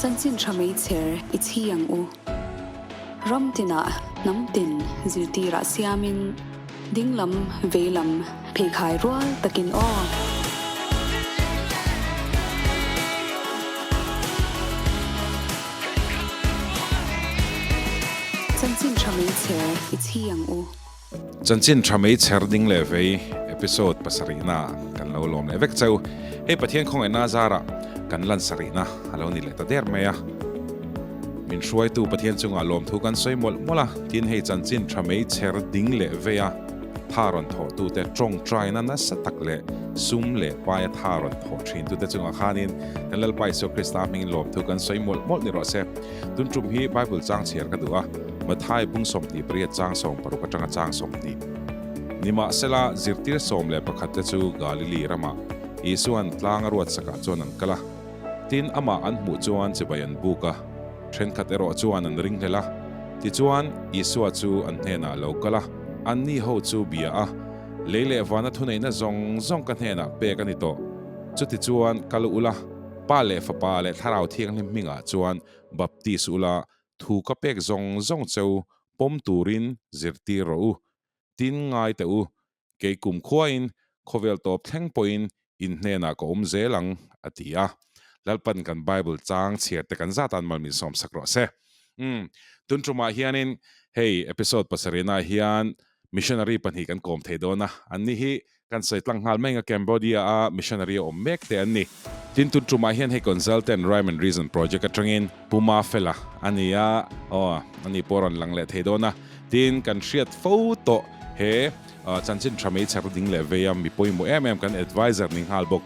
Chanchin tha meichher i chhi ang u. Ram tinah hnam tin zirtirah siamin dinglam veilam pheikhai rual takin aw. Chanchin tha meichher i chhi ang u. Chanchin tha meichher ding leh vei episode pasarihna kan lo lawm leh vek cheu. Hei Pathian khawngaihna zarah kan lan sarihna a lo ni leh ta der mai a. Min hruaitu Pathian chungah lawmthu kan sawi mawlh mawlh a, tin hei chanchin tha meichher ding leh vei a tha rawn thawhtute tawngtaina nasa tak leh sum leh paia tha rawn thawh thintute chungah khanin kan Lalpa Isua Krista hmingin lawmthu kan sawi mawlh mawlh ni rawh se. Tun tum hi Bible chang chhiar ka duh a, Mathai bung 28 chang 60 atanga chang 20. Nimahsela, zirtir 11 te chu Galili ramah Isua'n tlang a ruat sakah chuan an kal a. Tin, amah an hmuh chuan chibai an buk a, thenkhat erawh chuan an ringhlel a. Tichuan, Isua chu an hnenah a lo kal a, anni ho chu bia a, Lei leh vana thuneihna zawng zawng ka hnenah pek a ni tawh. Chutichuan, kal ula. Pa leh Fapa leh Thlarau Thianghlim hmingah chuan baptis ula, thu ka pek zawng zawng cheu pawm turin zirtir rawh u. Tin ngai teh u, kei kum khuain khawvel tawp thleng pawhin in hnenah ka awm zel ang, a ti a. Lalpan kan Bible chang chhiar te kan zat an mal min sawm sak rawh se. Umm, tun tumah hianin hei episode pasarihnaah hian missionary pahnih kan kawm thei dawn a, anni hi Kan sawi tlang nghal mai nga Cambodia a missionary a awm mek te an ni. Tin tun tumah hian hei consultant Rhyme and Reason project atangin Pu Mafela a ni a, aw a ni pawh a rawn lang leh thei dawn a. Tin kan hriat fo tawh he chanchin tha meichher ding leh vei a mi pawimawh em em kan advisor ni nghal bawk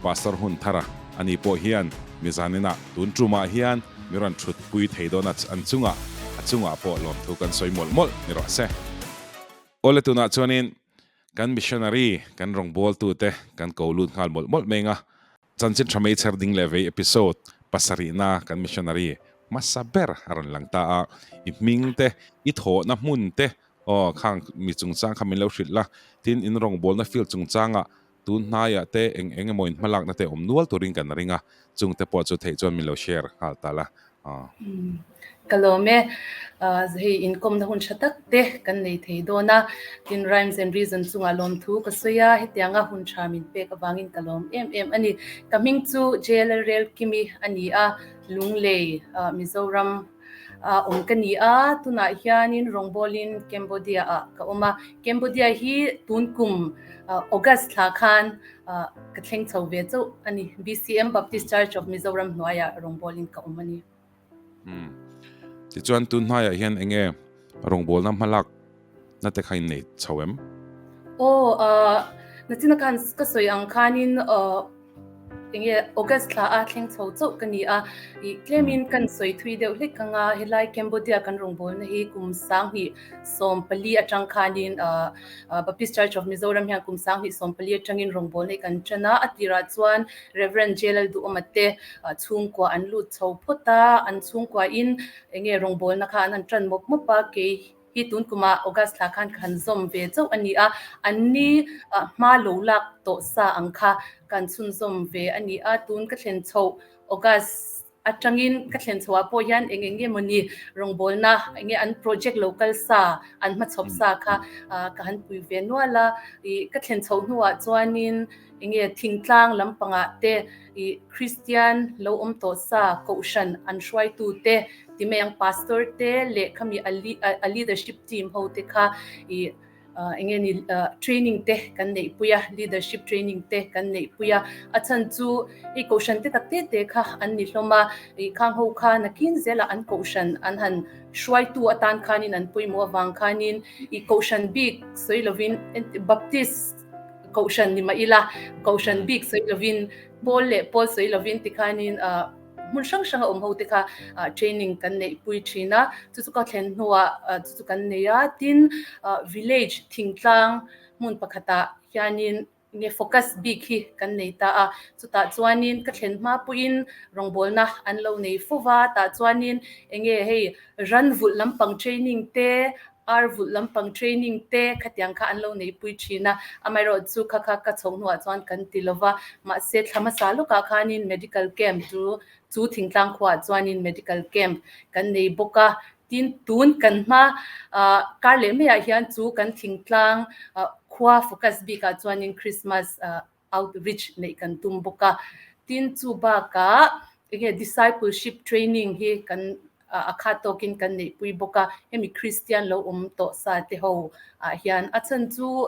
Pastor Hunthara a ni pawh hian mizaninah tun tumah hian mi rawn thut pui thei dawn a an chungah a chungah pawh lawmthu kan sawi mawlh mawlh ni rawh se. Awle tunah chuanin Kan missionary, kan rawngbawltute kan ko lut nghal mawlh mawlh mai nga. Chanchin tha meichher ding leh vei episode pasarihna kan missionary hmasa ber a rawn lang ta a. I hming te, i thawhna hmun te, aw khang mi chungchang kha min lo hrilh la. Tin, in rawngbawlna field chungchangah tun hnaiah te eng eng emaw in hmalakna te awm nual turin kan ring a. Chungte pawh chu theih chuan min lo share nghal ta la. Ka lawm e. Hei inkawmna hun tha tak te kan nei thei dawn a, tin Rhymes and Reason chungah lawmthu ka sawi a, hetianga hun tha min pek avangin ka lawm em em a ni. Ka hming chu JL Relkimi a ni a, Lunglei, Mizoram a awm ka ni a, tunah hianin rawngbawlin Cambodia ah ka awm a, Cambodia hi tun kum August thla khan Ka thleng chho ve chauh a ni. BCM Baptist Church of Mizoram hnuaiah rawngbawlin ka awm a ni. Umm. Tichuan tun hnaiah hian eng nge rawngbawlna hmalak na te kha in nei chho em? Aw, nachina khan ka sawi ang khanin eng nge August thla a thleng chho chauh ka ni a. I tlemin kan sawi thui deuh hlek ang a, helai Cambodia kan rawngbawlna hi kum 20 14 atang khanin Baptist Church of Mizoram hian kum 2014 atangin rawngbawlna hi kan tan a, a tirah chuan Rev. J. Lalduhawma te chhungkua an lut chho phawt a, an chhungkuain enge rawngbawlna kha an han tan mawp mawp a, kei hi tun kumah August thla khan ka han zawm ve chauh a ni a, anni hma lo lak tawh sa ang kha kan chhunzawm ve a ni a, tun ka thlen chhoh August Atangin ka thlen chhoah pawh hian eng eng nge mawni rawngbawlna eng nge an project lo kal sa an hmachhawp sa kha ka han pui ve nual a. Ih ka thlen chhoh hnuah chuanin eng nge thingtlang lampangah te ih Kristian lo awm tawh sa kohhran an hruaitu te ti mai ang pastor te leh khami a leadership team ho te kha ih eng nge ni training te kan neih pui a, leadership training te kan neih pui a, a chhan chu i kohhran te tak te te kha an ni hlawm a, i khang ho kha nakin zelah an kohhran an han hruaitu atan khanin an pawimawh avang khanin i kohhran bik sawi lovin Baptist kohhran ni mah ila kohhran bik sawi lovin pawl leh pawl sawi lovin tikhanin hmun hrang hrang a awm ho te kha training kan neih pui thin a, chu chu ka thlen hnuah chu chu kan nei a, tin village thingtlang hmun pakhatah hianin nge focus bik hi kan nei ta a, chutah chuanin ka thlen hma pawhin rawngbawlna an lo nei fo va, tah chuanin enge hei ran vulh lampang training te. Ar vulh lampang training te khatiang kha an lo neipui thin a, amaherawhchu kha kha ka chho hnuah chuan kan ti lova, mahse thla hmasa lawkah khanin medical camp chu chu thingtlang khuaah chuanin medical camp kan nei bawk a, tin tun kan hma kar leh maiah hian chu kan thingtlang khua focus bikah chuanin Christmas outreach neih kan tum bawk a, tin chu bakah enge discipleship training hi kan a khat tawkin kan neihpui bawk a, hemi Christian lo awm tawh sa te ho ah hian a chhan chu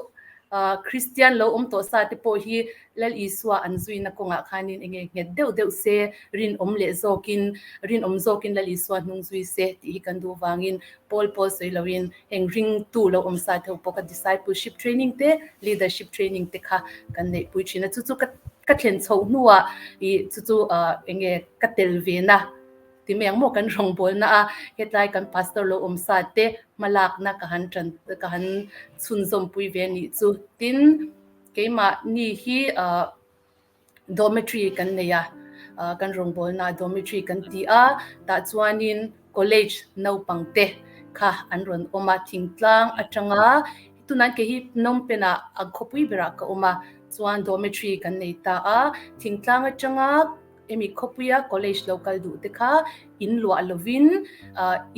Christian lo awm tawh sa te pawh hi Lal Isua an zuina kawngah khanin enge nghet deuh deuh se rinawm leh zawkin rinawm zawkin Lal Isua hnung zui se tih hi kan duh vangin Pawl pawl sawi loin heng ringtu lo awm sa theuh pawh kha discipleship training te, leadership training te kha kan neihpui thin a. Chu chu ka ka thlen chhoh hnuah ih chu chu eng nge ka tel ve na ti mai ang maw kan rawngbawlna a hetlai kan pastor lo awm sa te hmalakna ka han tan ka han chhunzawmpui ve a nih chu. Tin, keimahni hi Dormitory kan nei a, kan rawngbawlna dormitory kan ti a, tah chuanin college naupang te kha an rawn awm a, thingtlang atanga tunah kei hi Phnom Penh ah a khawpui berah ka awm a, chuan dormitory kan nei ta a, thingtlang atanga hemi khawpuia college lo kal duh te kha in luah lovin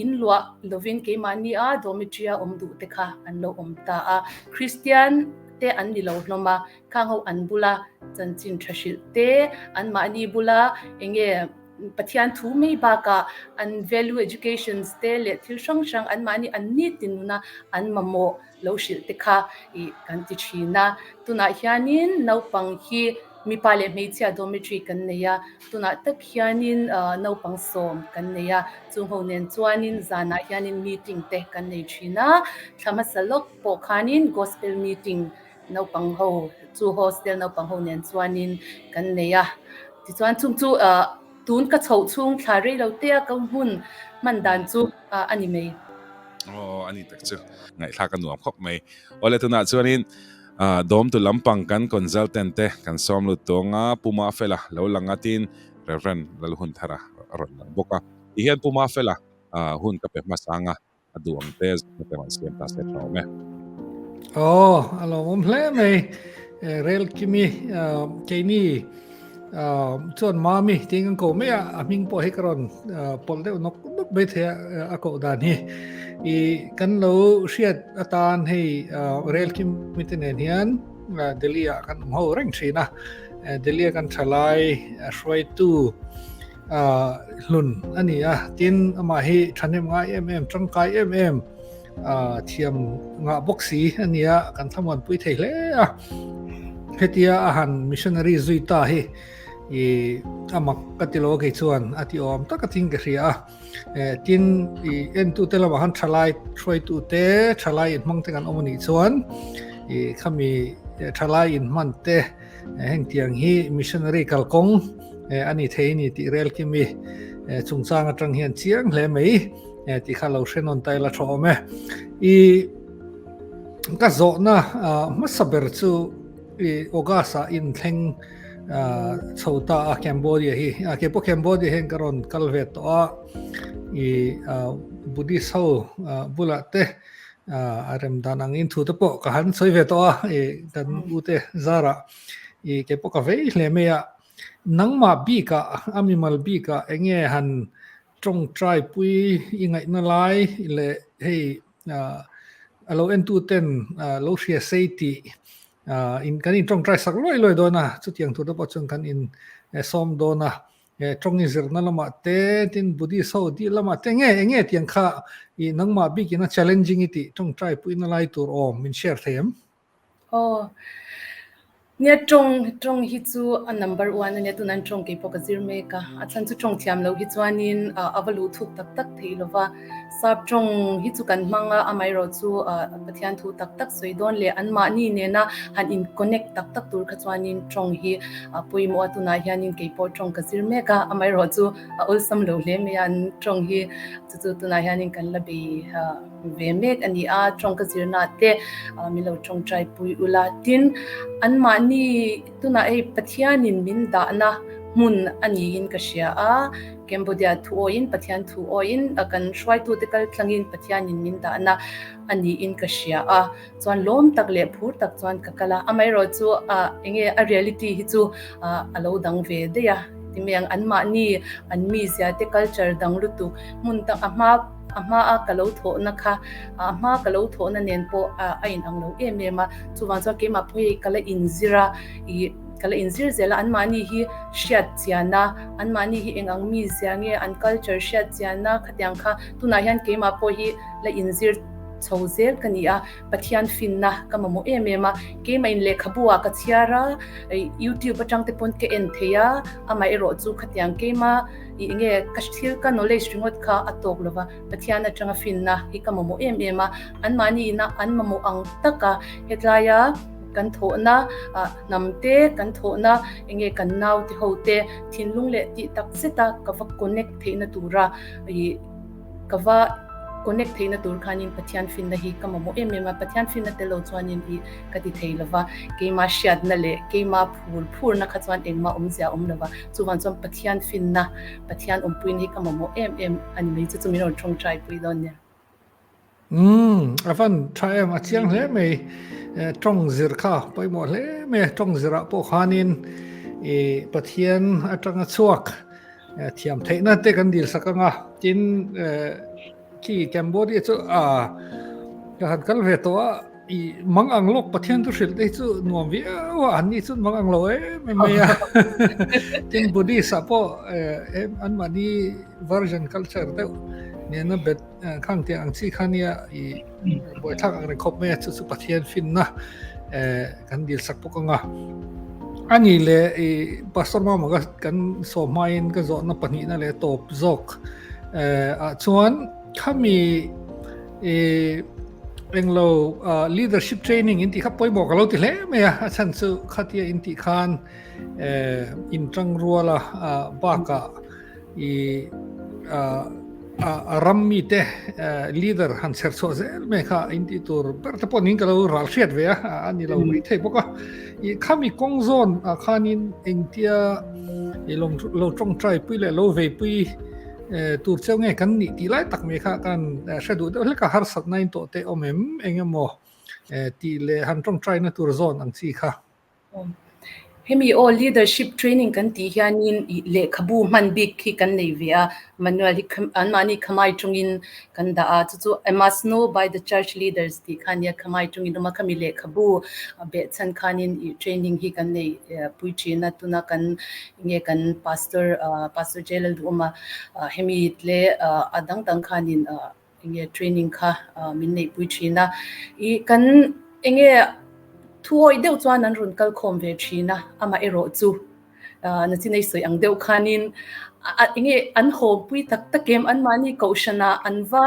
in luah lovin keimahni a dormitory a awm duh te kha an lo awm ta a, Christian te an ni lo hlawm a. Khang ho an bula chanchin tha hrilh te, anmahni bula eng nge Pathian thu mai bakah an value educations te leh thil hrang hrang anmahni an nitin nuna an mamawh lo hrilh te kha ih kan ti thin a. Tunah hianin naupang hi mipa leh hmeichhia dormitory kan nei a, tunah tak hianin naupang sawm kan nei a, chung ho nen chuanin zanah hianin meeting te kan nei thin a, thla hmasa lawk pawh khanin gospel meeting Naupang ho chu hostel naupang ho nen chuanin kan nei a, tichuan chung chu tun ka chhoh chhung thla rei lo te a ka hmun hman dan chu a ni mai. Aw a ni tak chu ngaihthlak a nuam khawp mai. Awle tunah chuanin dawmtu lampang kan consultant te kan sawm lut tawng a, Pu Mafela lo lang a tin Rev. Lalhunthara a rawn lang bawk a. Tihian Pu Mafela hun ka pe hmasa ang a. a duh ang te zawhna te rawn siam ta se tha awm e. Aw, a lawmawm hle mai. Rel Kimi, keini chuan Mami tiin kan ko mai a, a hming pawh hi ka rawn pawlh deuh nawk nawk mai thei a, a koh dan hi. I kan lo hriat atan hei Rel Kimi te nen hian Delhi ah kan awm ho reng thin a, Delhi a kan thalai hruaitu hlun a ni a, tin amah hi thahnem ngai em em, tangkai em em thiam ngah bawk si a ni a, kan thlamuanpui thei hle a. Hetia a han missionary zui ta hi i a mak ka ti lo kei chuan a ti awm tak a thing ka hria a. Tin i entute lamah han thalai hruaitute thalai inhmang te kan awm a nih chuan i khami thalai inhman te Heng tiang hi missionary kalkawng a ni thei ni tih rel khi mi chungchang atang hian chiang hle mai tih kha lo hre nawn ta ila tha awm e. I ka zawhna hmasa ber chu i August ah in thleng chho ta a Cambodia hi. Kei pawh Cambodia hian ka rawn kal ve tawh a, i Buddhist ho bulah te A rem dan angin thu te pawh ka han sawi ve tawh a, i kan ute zarah i kei pawh ka vei hle mai a. Nangmah bikah, a mimal bikah eng nge han tawngtai pui i ngaihna lai leh hei a lo entu ten lo hria sei tih in kan in tawngtai sak luai luai dawn a, chutiang tur te pawh chuan kan in sawm dawn a. Tawng i zirna lamah te, tin Buddhist ho dih lamah te nge eng nge tiang kha i nangmah bikin a challenging i tih tawngtai puihna lai tur awm min share thei em? Aw, nia tawng tawng hi chu a number one ania tunah an tawng keipawh ka zir mek a, a chhan chu tawng thiam loh hi chuanin a va luh thuk tak tak thei lo va, sap tawng hi chu kan hmang a, amaherawh chu Pathian thu tak tak sawi dawn leh anmahni nena han in connect tak tak tur kha chuanin tawng hi a pawimawh a, tunah hianin kei pawh tawng ka zir mek a, amaherawh chu a awlsam lo hle mai a, an tawng hi chu chu tunah hianin kan la bei ve mek a ni a, tawng ka zirna te min lo tawngtai pui ula tin anmahni tunah hei Pathianin min dahna. hmun a niin ka hria a, Cambodia thu awiin Pathian thu awiin kan hruaitute kal tlangin Pathianin min dahna a niin ka hria a, chuan lawm tak leh phur tak chuan ka kal a, amaherawhchu enge a reality hi chu a lo dang ve daih a, ti mai ang anmahni an mizia te culture dang lutuk hmun dang a hma a hma a ka lo thawhna kha a hma ka lo thawhna nen pawh a inang lo em em a, chuvang chuan keimah pawh hei ka la inzir a ih ka la inzir zel a anmahni hi hriat chian a anmahni hi eng ang mizia nge an culture hriat chian a khatiang kha tunah hian keimah pawh hi la inzir chho zel ka ni a Pathian finna ka mamawh em em a keimah in lehkhabu ah ka chhiar a youtube atang te pawn ka en thei a amaherawh chu khatiang keimah ih enge ka thil ka knowledge ringawt kha a tawk lova Pathian atanga finna hi ka mamawh em em a anmahni ina an mamawh ang taka hetlaia kan thawhna ah hnam te kan thawhna enge kan nau te ho te thinlung leh tih tak zeta ka va connect theihna tura ih Ka va connect theihna tur khanin Pathian finna hi ka mamawh em em a, Pathian finna tel lo chuanin i ka ti thei lova, keima hriatna leh keima phur phurna kha chuan engmah awmzia a awm lova, chuvang chuan Pathian finna, Pathian awmpuina hi ka mamawh em em a ni mai, chu chu min rawn tawngtai pui dawn nia. Umm, a van tha em, a chiang hle mai, tawng zir kha pawimawh hle mai a, tawng zirah pawh khanin i Pathian atanga chhuak Thiam theihna te kan dil sak anga tin khi Cambodia chu a ka han kal ve tawh a i mang ang lawk Pathian thu hrilh te hi chu nuam viau a an ni chu mang ang lo em em mai a tin Buddhist ah pawh an mahni version culture deuh nena bet Khang tiang ang chi kha nia i buaithlak ang reng khawp mai a chu chu Pathian finna kan dil sak bawk anga ani le i Pastor Mama ka kan sawm hmain ka zawhna pahnihna leh tawp zawk ah chuan khami i englo leadership training in tih kha pawimawh ka lo ti hle mai a a chhan chu khatia in tih khan in tangruala bakah I a ram mite leader han chher chhuah zel mai kha in tih tur ber te pawh niin ka lo ral hriat ve a, a ni lo mai thei bawk a. I khami kawng zawn ah khanin engtia i lo lo tawngtai pui leh lo vei pui tur cheu nge kan nih tih lai tak mai kha kan hre duh deuh hlek a, harsatna in tawh te awm em eng emaw tih leh han tawngtai na tur zawn ang chi kha. Hemi aw leadership training kan tih hianin lehkhabu hman bik hi kan nei ve a, manual hi anmahni khamai tungin kan dah a, chu chu I must know by the church leaders tih kha ania khamai tungin awm a, khami lehkhabu behchhan khanin ih training hi kan nei pui thin a, tuna kan nge kan pastor Pastor J Lalduhawma hemi tle a dang dang khanin Enge training kha min neih pui thin a, i kan enge thuawih deuh chuan an rawn kal khawm ve thin a, amah erawh chu nachin ei sawi ang deuh khanin enge an haw pui tak tak em, anmahni kohhranah an va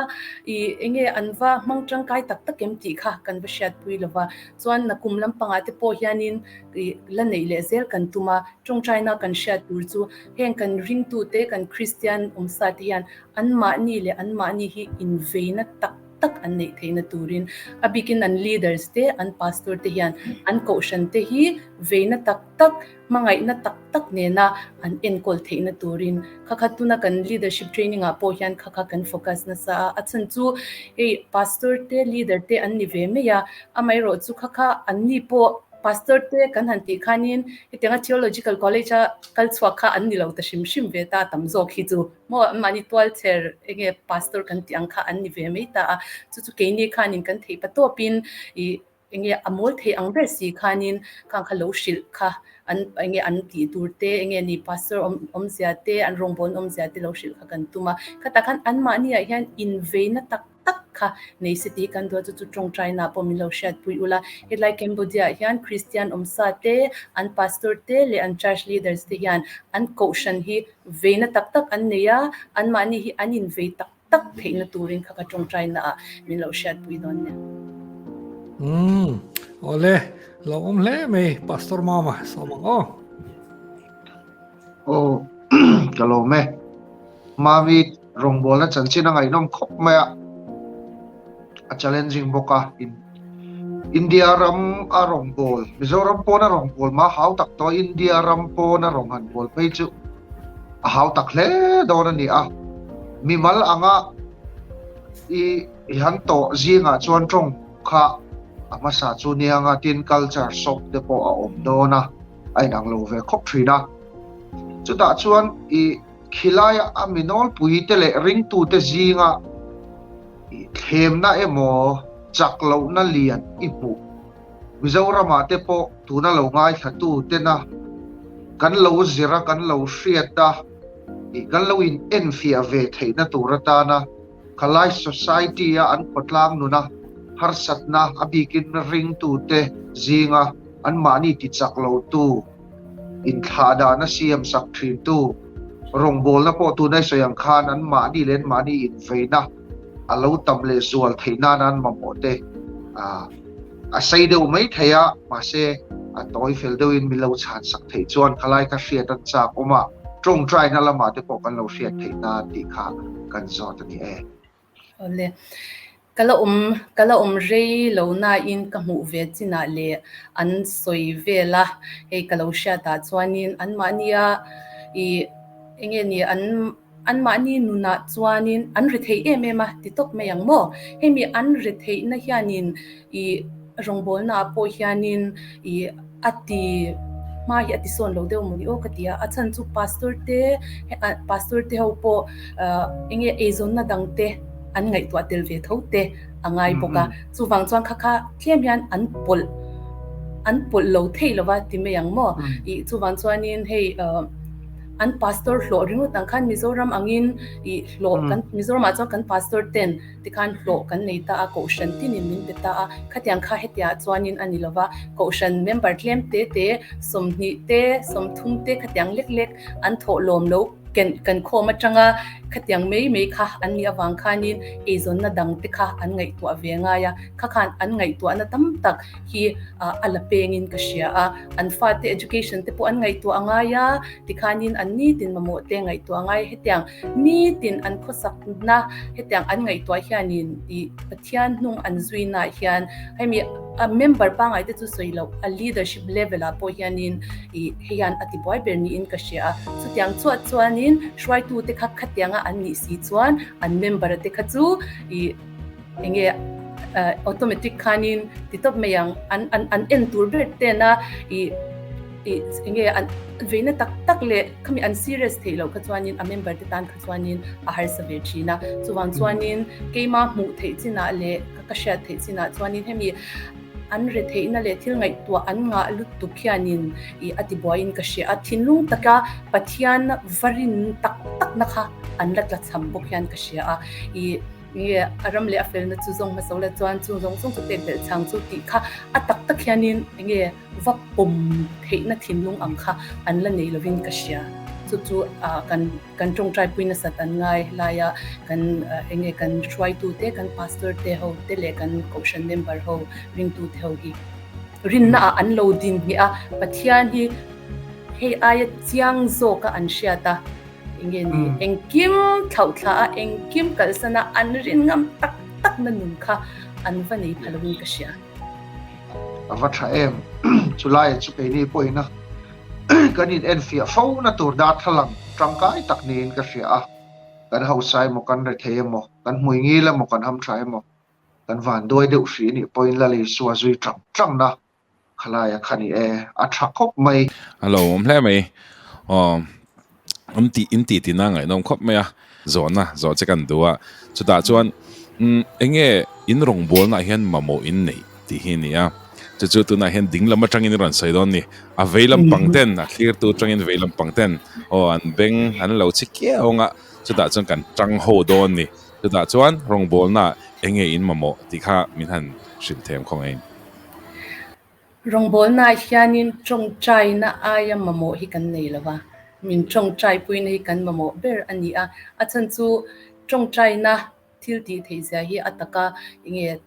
i enge an va hmang tangkai tak tak em tih kha kan va hriat pui lo va, chuan nakum lampangah te pawh hianin i la neih leh zel kan tum a, tawngtaina kan hriat tur chu heng kan ringtute kan Kristian awmsa te hian Anmahni leh anmahni hi inveina tak tak an neih theihna turin a bikin an leaders te, an pastor te hian an kohhran te hi veina tak tak, hmangaihna tak tak nena an enkawl theihna turin kha kha tuna kan leadership training ah pawh hian kha kha kan focus nasa a, a chhan chu hei pastor te, leader te an ni ve mai a, amaherawh chu kha kha anni pawh pastor te kan han tih khanin hetianga theological college a kal chhuak kha an ni lo ta hrim hrim ve ta tam zawk hi chu. Maw anmahni tualchher enge pastor kan tih ang kha an ni ve mai ta a, chu chu keini khanin kan theih pa tawpin ih enge a mawl thei ang ber si khanin khang kha lo hrilh kha an enge an tih tur te enge ni pastor awm awmzia te an rawngbâwl awmzia te lo hrilh kha kan tum a, khatah khan anmahni ah hian inveina tak tak kha nei se tih kan duh a, chu chu tawngtaina pawh min lo hriatpui ula. Hetlai Cambodia ah hian Kristian awmsa te, an pastor te leh an church leaders te hian an kohhran hi veina tak tak an nei a, anmahni hi an invei tak tak theihna turin kha ka tawngtaina ah min lo hriatpui dawn nia. Umm, awle, lo awm hle mai Pastor Mama sawm ang aw. Aw, ka lawm e. Mami rawngbawlna chanchin a ngaihnawm khawp mai a, a challenging bawk a, in India ram a rawngbâwl, Mizoram pawna rawngbâwl mah a hau tak tawh a, India ram pawna rawn han bâwl phei chu a hau tak hle dawn a ni a. Mimal anga i i han tawh zingah chuan tawng kha a hmasa chu nia anga tin culture shock te pawh a awm dawn a, a inang lo ve khawp thin a. Chutah chuan i khilaia a mi nawlpui te leh ringtute zinga i thlemna emaw chak lohna lian i hmuh Mizoramah te pawh tuna lo ngaithlatu tena kan lo zir a, kan lo hriat a, ih kan lo in enfiah ve theihna tur atana khalai society a an khawtlang nuna harsatna a bikin ringtute zinga anmahni tichak lotu inthlahdah siam sak thintu rawngbawlna pawh tuna i sawi ang khan anmahni leh anmahni inveina a lo tam leh zual theih nana an mamawh te a sei deuh mai thei a, mahse a tawi fel deuhin min lo chhan sak theih chuan khalai kha hriat an chak awm a, tawngtaina lamah te pawh kan lo hriat theih nan tih kha kan zawt a ni e. Awle. Ka la awm, ka la awm rei lo nain ka hmuh ve chinah leh an sawi vel a, hei ka lo hriat ah chuanin anmahnia ih eng nge ni an anmahni nunah chuanin an ri thei em em a ti tawp mai ang maw? Hemi an ri theihna hianin ih rawngbawlna ah pawh hianin ih a ti hma hi a ti sawn lo deuh mawni aw ka ti a, a chhan chu pastor te pastor te ho pawh eng nge eizawnna dang te an ngaihtuah tel ve tho te a ngai bawk a, chuvang chuan kha kha tlem hian an pawlh an pawlh lo thei lova ti mai ang maw ih chuvang chuanin hei an pastor hlawh ringawt ang khan Mizoram angin ih hlawh kan Mizoramah chuan kan pastor ten Tikhan hlawh kan nei ta a, Kohhran tinin min pe ta a, khatiang kha hetiah chuanin a ni lo va, Kohhran member tlem te te, 20 te, 30 te khatiang lek lek an thawh lawm lo ken kan khawm atanga khatiang mai mai kha an nih avang khanin eizawnna dang te kha an ngaihtuah ve ngai a, kha khan an ngaihtuahna tam tak hi a la pengin ka hria a, an fate education te pawh an ngaihtuah a ngai a, tikhanin an nitin mamawh te ngaihtuah a ngai a, hetiang Nitin an khawsakna hetiang an ngaihtuah hianin ih Pathian hnung an zuinaah hian hemi a member pangngai te chu sawi loh a leadership level ah pawh hianin ih hei hian a tibuai ber niin ka hria a. Chutiang chuah chuanin hruaitu te kha khatianga an nih si chuan an member te kha chu ih eng nge automatic khanin ti tawp mai ang an an an en tur ber tena ih ih eng nge an veina tak tak leh khami an serious theih loh kha chuanin a member te tan kha chuanin a harsa ve thin a chuvang chuanin keima hmuh theih chinah leh ka hriat theih chinah chuanin hemi an re theihna leh thil ngaihtuah an ngah lutuk hianin ih a tibuaiin ka hria a thinlung taka Pathian varin tak tak na kha an la tlachham bawk hian ka hria a ih Nge a ram leh a felna chu zawng hmasa ula chuan chung zawng zawng chu pek belh chang chu tih kha a tak tak hianin enge va pawm theihna thinlung ang kha an la nei lovin ka hria. Chu chu kan kan tawngtai pui nasat an ngai laia kan enge kan hruaitu te kan pastor te ho te leh kan kohhran member ho ringtu te ho hi rinna ah an lo din hnih a Pathian hi hei aia chiang zawka an hriat a. Enge ni, engkim thlauh thla a, engkim kalsan a, an rin ngam tak tak na nun kha an va nei pha lovin ka hria. A va tha em, chulaiah chu keini pawhin a kan in enfiah fo na tur darthlalang tangkai tak niin ka hria a, kan hausa emaw kan rethei emaw, kan hmui ngil emaw kan hamtha emaw, kan vanduai deuh hrih anih pawhin Lal Isua zui tang tang na Khalaia kha ni e, a tha khawp mai. A lo awm hle mai. Aw, an tih in tih tina ngaihnawm khawp mai a, zawhna zawh che kan duh a. Chutah chuan umm eng nge in rawngbawlnaah hian mamawh in neih tih hi a ni a. Chu chu tunah hian ding lam atangin i rawn sawi dawn ni. A vei lampang ten, a thlirtu atangin vei lampang ten aw an beng an lo chhi kiau ang a, chutah chuan kan tang ho dawn ni. Chutah chuan rawngbawlnaah eng nge in mamawh tih kha min han hrilh them khawngaih in. Rawngbawlnaah hianin tawngtaina aia mamawh hi kan nei lo va, min tawngtaipuina hi kan mamawh ber a ni a. A chhan chu tawngtaina thil tih theih zia hi a taka enge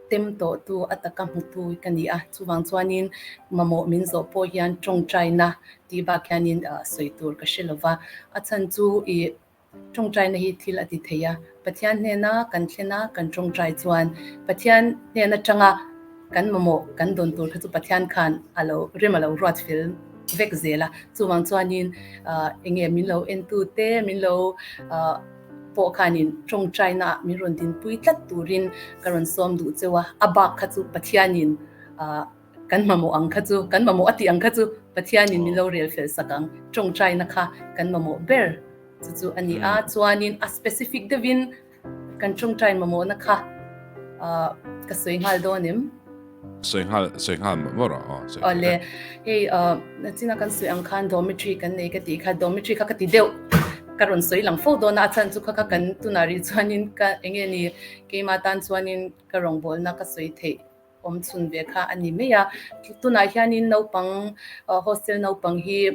tem tawhtu, a taka hmutu hi ka ni a. Chuvang chuanin mamawh min zawh pawh hian tawngtaina tih bak hianin sawi tur ka hre lo va. A chhan chu ih Tawngtaina hi thil a ti thei a, Pathian hnena kan thlen a, kan tawngtai chuan Pathian hnen atanga kan mamawh kan dawn tur kha chu Pathian khan a lo rem a lo ruat fel vek zel a. Chuvang chuanin eng nge min lo entu te, min lo pawh khanin tawngtaina ah min rawn dinpui tlat turin ka rawn sawm duh cheu a. A bak kha chu Pathianin kan mamawh ang kha chu, kan mamawh a tih ang kha chu Pathianin min lo rel fel sak ang. Tawngtaina kha kan mamawh ber chu chu a ni a. Chuanin a specific deuhin Kan tawngtai mamawhna kha ka sawi nghal dawn em? Sawi nghal, sawi nghal mawh rawh aw. Aw le, hei nachina kan sawi ang khan dormitory kan nei ka tih kha, dormitory kha ka ti deuh ka rawn sawi lang fo dawn a, a chhan chu kha kha kan tunah rih chuanin ka eng nge ni keimah tan chuanin ka rawngbawlna ka sawi theih awm chhun ve kha a ni mai a. Tunah hianin naupang hostel naupang hi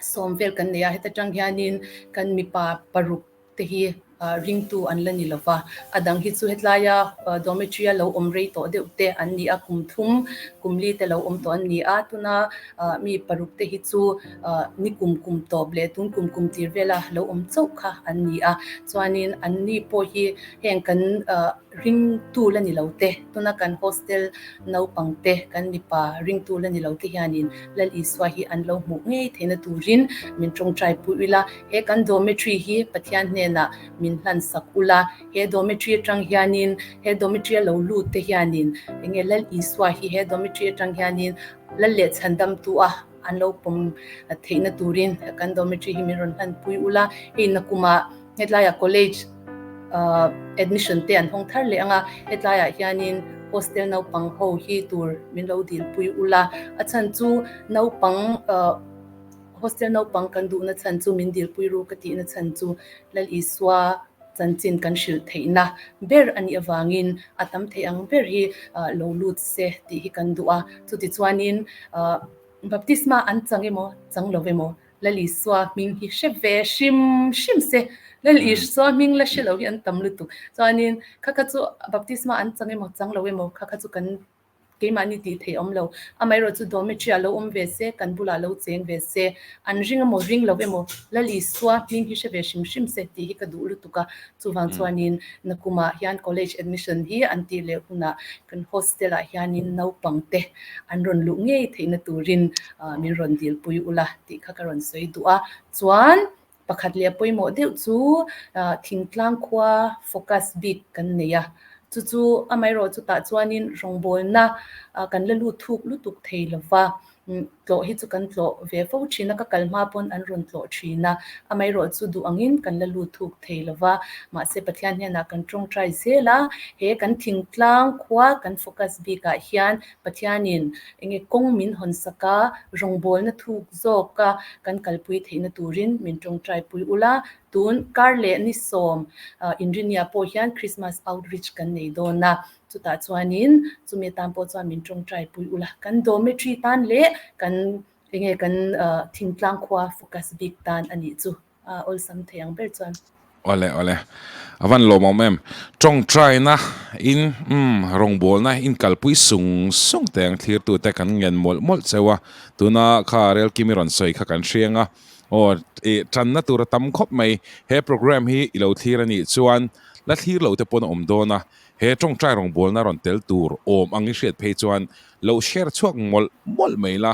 sawm vel kan nei a, heta tang hianin kan mipa paruk te hi ringtu an la ni lo va, a dang hi chu hetlaia dormitory a lo awm rei tawh deuh te an ni a, kum thum kum li te lo awm tawh an ni a, tuna mi paruk te hi chu ni kum kum tawp leh tun kum kum tir vela lo awm chauh kha an ni a, chuanin an ni pawh hi heng kan Ringtu la ni lo te, tuna kan hostel naupang te, kan mipa ringtu la ni lo te hianin Lal Isua hi an lo hmuh ngei theihna turin min tawngtai pui ula, he kan dormitory hi Pathian hnenah min hlan sak ula, he dormitory atang hianin he dormitory a lo lut te hianin enge Lal Isua hi he dormitory atang hianin Lal leh chhandamtu a an lo pawm theihna turin kan dormitory hi min rawn hlan pui ula, hei nakumah Hetlaiah college admission te an hawng thar leh ang a, hetlaiah hianin hostel naupang ho hi tur min lo dilpui ula, a chhan chu naupang hostel naupang kan duhna chhan chu min dilpui ru ka tihna chhan chu Lal Isua chanchin kan hrilh theihna ber a nih avangin a tam thei ang ber hi lo lut se tih hi kan duh a, chutichuanin baptisma an chang emaw chang lo emaw Lal Isua hming hi hre ve hrim hrim se, Lal Isua hming la hre lo hi an tam lutuk. Chuanin kha kha chu baptisma an chang emaw chang lo emaw kha kha chu kan keimahni tih theih awm lo. Amaherawhchu chu dormitory ah lo awm ve se, kan bulah lo cheng ve se, an ring emaw ring lo emaw Lal Isua hming hi hre ve hrim hrim se tih hi ka duh lutuk a. Chuvang chuanin nakumah hian college admission hi an tih leh hunah kan hostel ah hianin naupang te an rawn luh ngei theihna turin min rawn dilpui ula tih kha ka rawn sawi duh a. Chuan pakhat leh pawimawh deuh chu thingtlang khua focus bik kan nei a, chu chu amaherawh chutah chuanin rawngbawlna kan la lut thuk lutuk thei lova. Tlawh hi chu kan tlawh ve fo thin a, ka kal hma pawn an rawn tlawh thin a, amaherawhchu duh angin kan la lut thuk thei lo va, mahse Pathian hnenah kan tawngtai zel a, he kan thingtlang khua kan focus bikah hian Pathianin enge kawng min hawn sak a, rawngbawlna thuk zawka kan kalpui theihna turin min tawngtai pui ula, tun kar leh ni sawm Inrinia pawh hian Christmas outreach kan nei dawn a. Chutah chuanin chumi atan pawh chuan min tawngtai pui ula, kan dormitory tan leh kan enge kan thingtlang khua focus bik tan a nih chu a awlsam thei ang ber chuan. Awle awle a van lawmawm em. Tawngtaina in umm rawngbawlna in kalpui sung sung teh ang thlirtute kan ngen mawlh mawlh cheu a, tuna kha Relkimi rawn sawi kha kan hriang a, aw ih tanna tur a tam khawp mai, he programme hi i lo thlir a nih chuan la thlir lo te pawn a awm dawn a, He tawngtai rawngbawlna rawn tel tur awm ang i hriat phei chuan lo share chhuak mawlh mawlh mai la,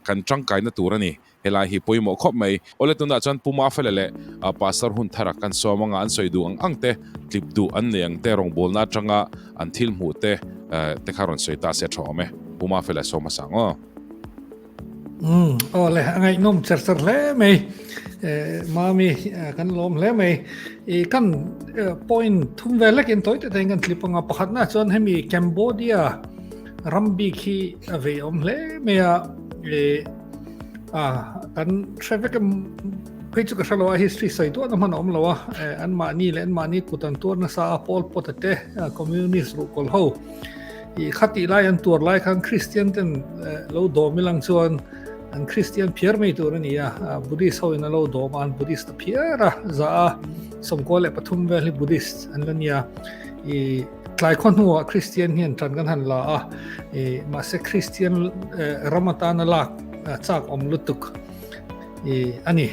kan tangkaina tur a ni. Helai hi pawimawh khawp mai. Awle tunah chuan Pu Mafela leh Pastor Hunthara kan sawm anga an sawi duh ang ang te, tlip duh an nei ang te, rawngbawlna atanga an thil hmuh te te kha rawn sawi ta se a tha awm e. Pu Mafela sawm hmasa ang aw. Umm aw le a ngaihnawm cher cher hle mai Mami kan lawm hle mai i kan point thum vel lekin tawi te tein kan tlip anga pakhatna chuan hemi Cambodia ram bik hi a vei awm hle mai a e a kan hre vek em phei chu ka hre lo a history sawi duah na hman a awm lo a an mahni leh an mahni kut an tuar nasa a Pol Pot te communist ruhkawl ho I khatih lai an tuar lai khan Kristian ten lo dawm ilang chuan an Kristian phiar mai tur a ni a, Buddhist ho in a lo dawm a, an Buddhist a phiar a, za a sawmkua leh pathum vel hi Buddhist an la nia. I tlai khaw hnuah Kristian hian tan kan han la a, i mahse Kristian ram atana lak chak awm lutuk i a ni.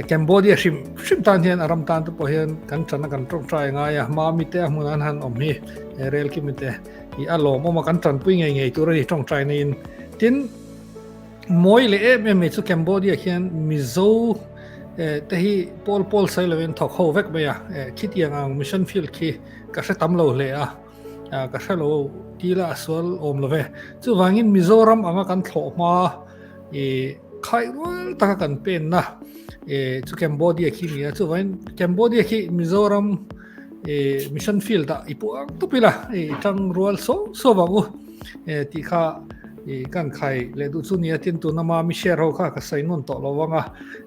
Cambodia hrim hrim tan hian a ram tan te pawh hian kan ṭan a kan ṭawngṭai ngai a, Mami te a hmun an han awm hi rel kimi te i a lawmawm a kan ṭanpui ngei ngei tur a ni ṭawngṭai naiin. Tin, mawi leh em em mai chu Cambodia hian Mizo te hi pawl pawl sawi lovin thawk ho vek mai a, khitiang ang mission field khi ka hre tam lo hle a, ka hre lo tila a sual awm lo ve. Chuvangin Mizoram anga kan thlawh hma i khai rual taka kan penna e chu Cambodia khi ni a chuvain Cambodia khi Mizoram e mission field ah i puang tupila e tang rual so so wangu e ti kha i kan khai le du chu nia tin tu nama mi share ho kha ka sai nun to lo wanga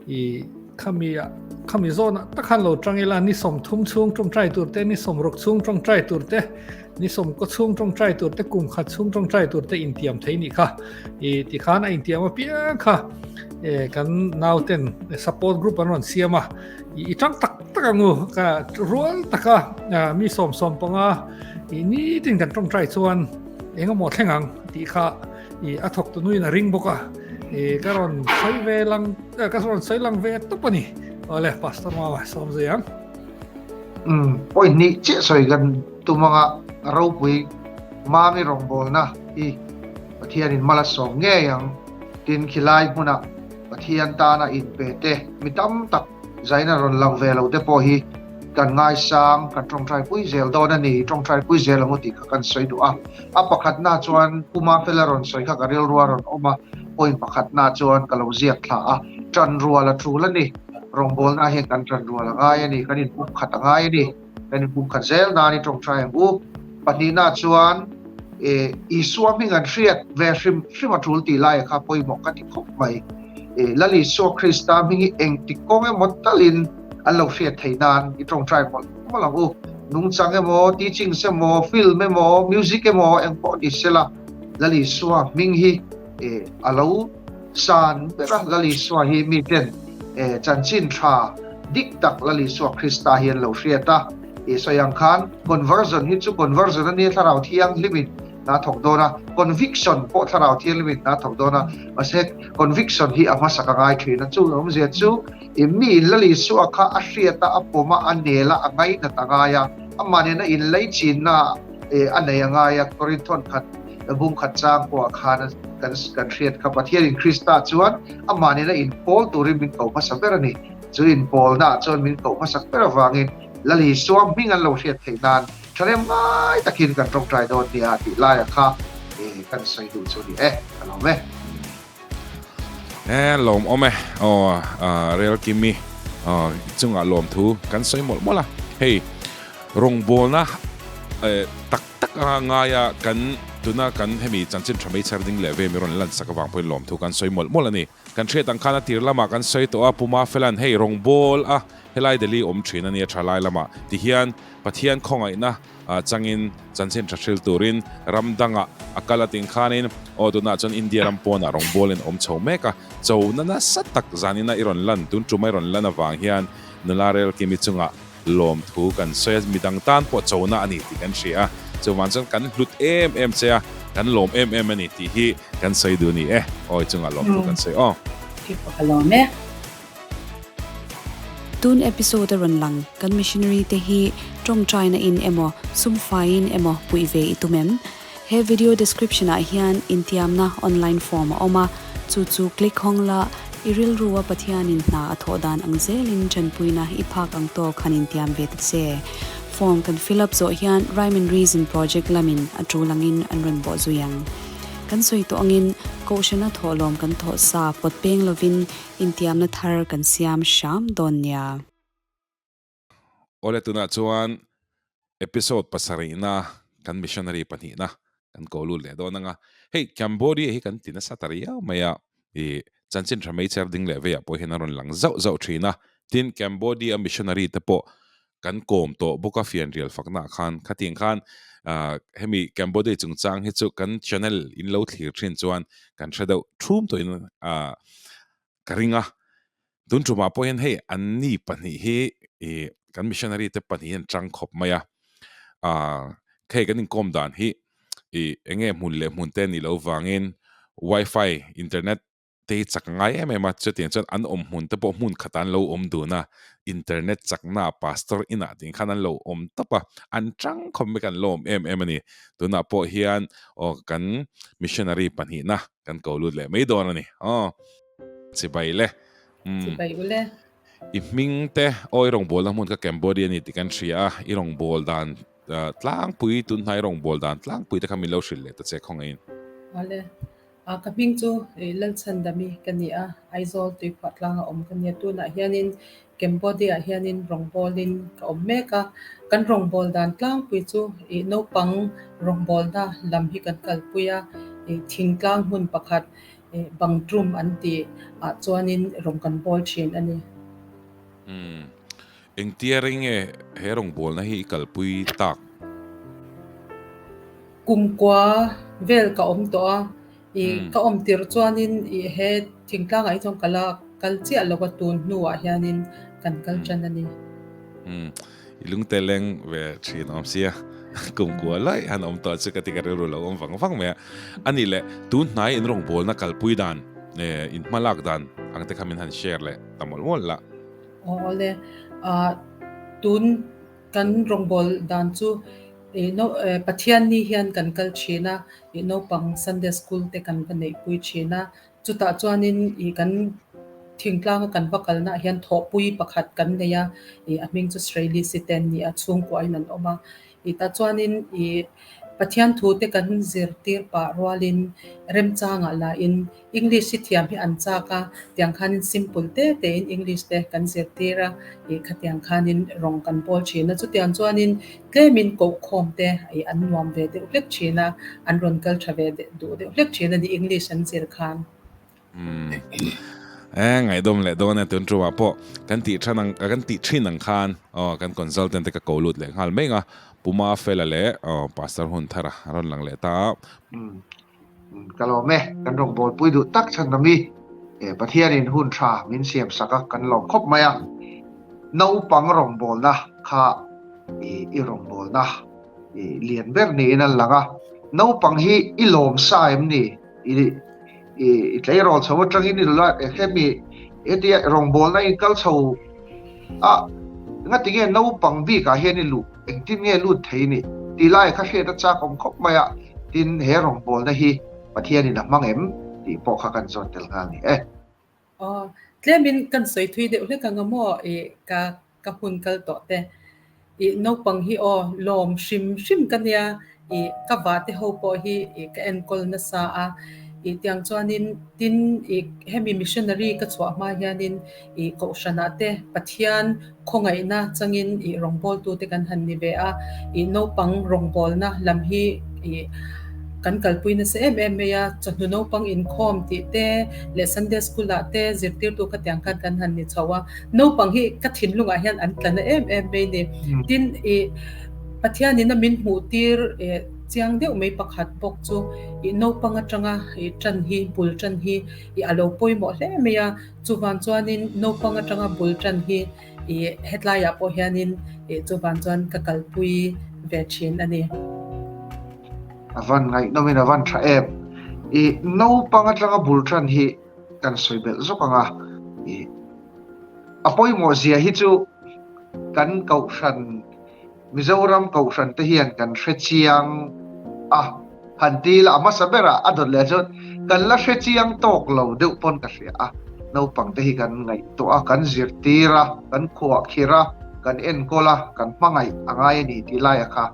i khami khami zona takhan lo tangila ni som thum chung tong trai tur te ni som rok chung tong trai tur te Ni sawmkaw chhung tawngtai tur te, kum khat chhung tawngtai tur te intiam thei nih kha. I tikhan a intiam apiang kha e kan nauten support group an rawn siam a. I tang tak tak angu ka rual taka mi sawm sawm panga i nitin kan tawngtai chuan engemaw thleng ang tih kha i a thawk tu nuin a ring bawk a. I ka rawn sawi ve lang ka rawn sawi lang ve tawp a ni. Awle Pastor Mama sawm zui ang. Umm point hnih chiah sawi kan tum anga ropui Mami rawngbawlna hi Pathianin mal a sawm ngei ang. Tin khilai hmuna Pathian tana inpe te mi tam tak zaina rawn lang ve lo te pawh hi kan ngaisang, kan tawngtaipui zel dawn a ni, tawngtaipui zel ang u tih kha kan sawi duh a. A pakhatna chuan Pu Mafela rawn sawi kha ka rilru a rawn awm a, point pakhatna chuan ka lo ziak thla a, ṭanrual a ṭul a ni, rawngbawlna hian kan ṭanrual a ngai a ni, kan inpumkhat a ngai a ni. Kan inpumkhat zel nan i tawngtai ang u. Pahnihna chuan e Isua hming an hriat ve hrim hrim a tul tih laia kha pawimawh ka ti khawp mai. E Lal Isua Krista hming hi engtik kawng emaw talin an lo hriat theih nan i tawngtai mawlh mawlh ang u. Nungchang emaw, teachings emaw, film emaw, music emaw engpawh ni sela Lal Isua hming hi e a lo San bera Lal Isua hi miten chanchin tha dik tak Lal Isua Krista hi an lo hriat a. I sawi ang khan conversion hi chu conversion a nia Thlarau Thianghlimin hna thawk dawn a, conviction pawh Thlarau Thianghlimin hna thawk dawn a, mahse conviction hi a hmasak a ngai thin a. Chu awmzia chu i miin Lal Isua kha a hriat a, a pawm a, a nel a, a ngainat a ngai a, amah nena inleichhinna a nei a ngai a, Korinthon khat bung khat chang pawh ah khan kan kan hriat kha Pathianin Krista chuan amah nena inpawl turin min ko hmasa ber a ni. Chu inpawlna ah chuan min ko hmasak ber avangin Lal Isua hming an lo hriat theih nan thanem ngai takin kan tawngtai dawn nia tih laia kha kan sawi duh chu a ni e, ka lawm e. E lawm awm e aw Rel Kimi chungah lawmthu kan sawi mawlh mawlh a, hei rawngbawlna tak tak anga ngaia kan tuna kan hemi chanchin tha mai chher ding leh ve mi rawn lansak avang pawhin lawmthu kan sawi mawlh mawlh a ni. Kan hriat ang khan a tir lamah kan sawi tawh a, Puma Felan hei rawngbawl a helai Delhi awm thin a nia tha lai lamah tihian Pathian khawngaihna changin chanchin tha hril turin ram dangah a kal a ting khanin aw tunah chuan India ram pawnah rawngbawlin a awm chho mek a, chona nasa tak zanina i rawn lan tun tum a i rawn lan avang hian nula rel kimi chungah lawmthu kan sawi a, midang tan pawh chona a ni tih kan hria a, chuvang chuan kan hlut em em che a, kan lawm em em a ni tih hi kan sawi duh a ni e, awi chungah lawmthu kan sawi aw. Keipawh ka lawm e. Tun episode a rawn lang kan missionary te hi tawngtaina in emaw sum faiin emaw puih ve i tum em? He video description ah hian intiamna online form a awm a, chu chu click hawng la, i rilru a Pathianin hna a thawh dan ang zelin tanpuina i phak ang tawk han intiam ve ta che. Form kan fill up zawh hian Rhyme and Reason project lamin a tul angin an rawn bawh zui ang. Kan sawi tawh angin Kohhrana thawhlawm kan thawh sa pawt peng lovin Intiamna thar kan siam hram dawn nia. Awle tunah chuan episode pasarihna kan missionary pahnihna kan ko lut leh dawn anga hei Cambodia hi kan ti nasa ta riau mai a i chanchin tha mai cher ding leh veiah pawh hian a rawn lang zauh zauh thin a tin Cambodia missionary te pawh kan kawm tawh bawk a fianrial fakna ah khan khatiang khan hemi Cambodia chungchang hi chu kan channel in lo thlir thin chuan kan hre deuh thum tawhin ka ring a tun tumah pawh hian hei an ni pahnih hi ih kan missionary te pahnih hian tang khawp mai a hei kan inkawm dan hi ih eng nge hmun leh hmun te nih loh vangin wifi internet. te hi chak ngai em em a, chutiang chuan an awm hmun te pawh hmun khatah an lo awm dun a, internet chakna pastor inah tih khan an lo awm tawp a, an chang khawp mai kan lawm em em a ni. Tunah pawh hian aw kan missionary pahnihna kan ko lut leh mai dawn a ni. Aw chibai le. Umm. Chibai ule. I hming te aw i rawngbawlna hmun kha Cambodia a ni tih kan hria a, i rawngbâwl dan tlangpui tunhnai rawngbâwl dan tlangpui te kha min lo hrilh leh ta che khawngaihin. Awle. Ka hming chu Lalchhandami ka ni a, Aizawl tuiphuah tlanga awm ka nia. Tunah hianin Cambodia-ah hianin rawngbawlin ka awm mek a. Kan rawngbâwl dan tlangpui chu naupang rawngbâwlna lam hi kan kalpui a, thingtlang hmun pakhat Bangtrum an tih ah chuanin rawng kan bawl thin a ni. Umm. Engtia rei nge he rawngbawlna hi i kalpui tak? Kumkua vel ka awm tawh a, i ka awm tirh chuanin i he thingtlangah hi chuan ka la kal chiah lo a, tun hnuah hianin kan kal tan a ni. Umm. I lungte leng ve thin awm sia, kumkua lai han awm tawh chu ka ti ka rilru lo awm vang vang mai a. A nih leh, tun hnai in rawngbawlna kalpui dan, in hmalak dan ang te kha min han share leh ta mawlh mawlh la. Aw awle, tun kan rawngbâwl dan chu Pathianni hian kan kal thin a, naupang Sunday School te kan va neihpui thin a, chutah chuanin kan thingtlanga kan va kalnaah hian thawhpui pakhat kan nei a, a hming chu Sreili Siten ni a, chhungkuain an awm a, tah chuanin Pathian thu te kan zirtir pah rualin remchangah lahin English hi thiam hi an chak a, tiang khanin simple te tein English te kan zirtir a, ih khatiang khanin rawng kan bawl thin a, chutiang chuanin tlemin kohkhawm te ih an nuam ve deuh hlek thin a, an rawn kal tha ve duh deuh hlek thin a ni English an zir khan. Umm. E ngaihdawm leh dawn e tun tumah pawh kan tih than ang kan tih thin ang khan aw kan consultant te ka ko lut leh nghal mai ang a, Pu Mafela leh aw Pastor Hunthara a rawn lang leh ta a. Umm. Ka lawm e, kan rawngbawlpui duh tak chhan a mi. Pathianin hun tha min siam sak a, kan lawm khawp mai a. Naupang rawngbawlna kha i rawngbawlna lian ber niin a lang a. Naupang hi i lawm sa em ni? I tleirawl chho atangin i la hemi hetia rawngbawlna in kal chho a, ngatinge naupang bikah hian i luh? Engtin nge lut thei ni? Tih lai kha hriat a chak awm khawp mai a, tin he rawngbawlna hi Pathianin a hmang em? Tih pawh kha kan zawt tel nghal ni e. Aw, tlemin kan sawi thui deuh hlek ang a maw i ka ka hun kal tawh te. I naupang hi aw lawm hrim hrim ka nia i ka vah te ho pawh hi i ka enkawl nasa a, i tiang chuanin tin i hemi missionary ka chhuah hma hianin i kohhranah te Pathian khawngaihna changin i rawngbawltute kan han ni ve a, i naupang rawngbawlna lam hi i kan kalpui nasa em em mai a, chawhnu naupang inkhawm tih te leh Sunday School ah te zirtirtu khatiang khan kan han ni chho a, naupang hi ka thinlungah hian an tla na em em mai ni. Tin, i Pathianin a min hmuh tir chiang deuh mai pakhat bawk chu i naupang atanga i tan hi bul tan hi i a lo pawimawh hle mai a, Chuvan chuanin naupang atanga bul tan hi i hetlaiah pawh hianin i chuvan chuan ka kalpui ve thin a ni. A van ngaihnawmin a van tha em. I naupang atanga bul tan hi kan sawi belh zawk ang a, i a pawimawh zia hi chu kan kohhran Mizoram kohhran te hian kan hre chiang a, han ti ila a hmasa berah a dawt leh chuan kan la hre chiang tawk lo deuh pawn ka hria a, naupang te hi kan ngaihtuah a, kan zirtir a, kan khuahkhirh a, kan enkawl a, kan hmangaih a ngai a ni tih laia kha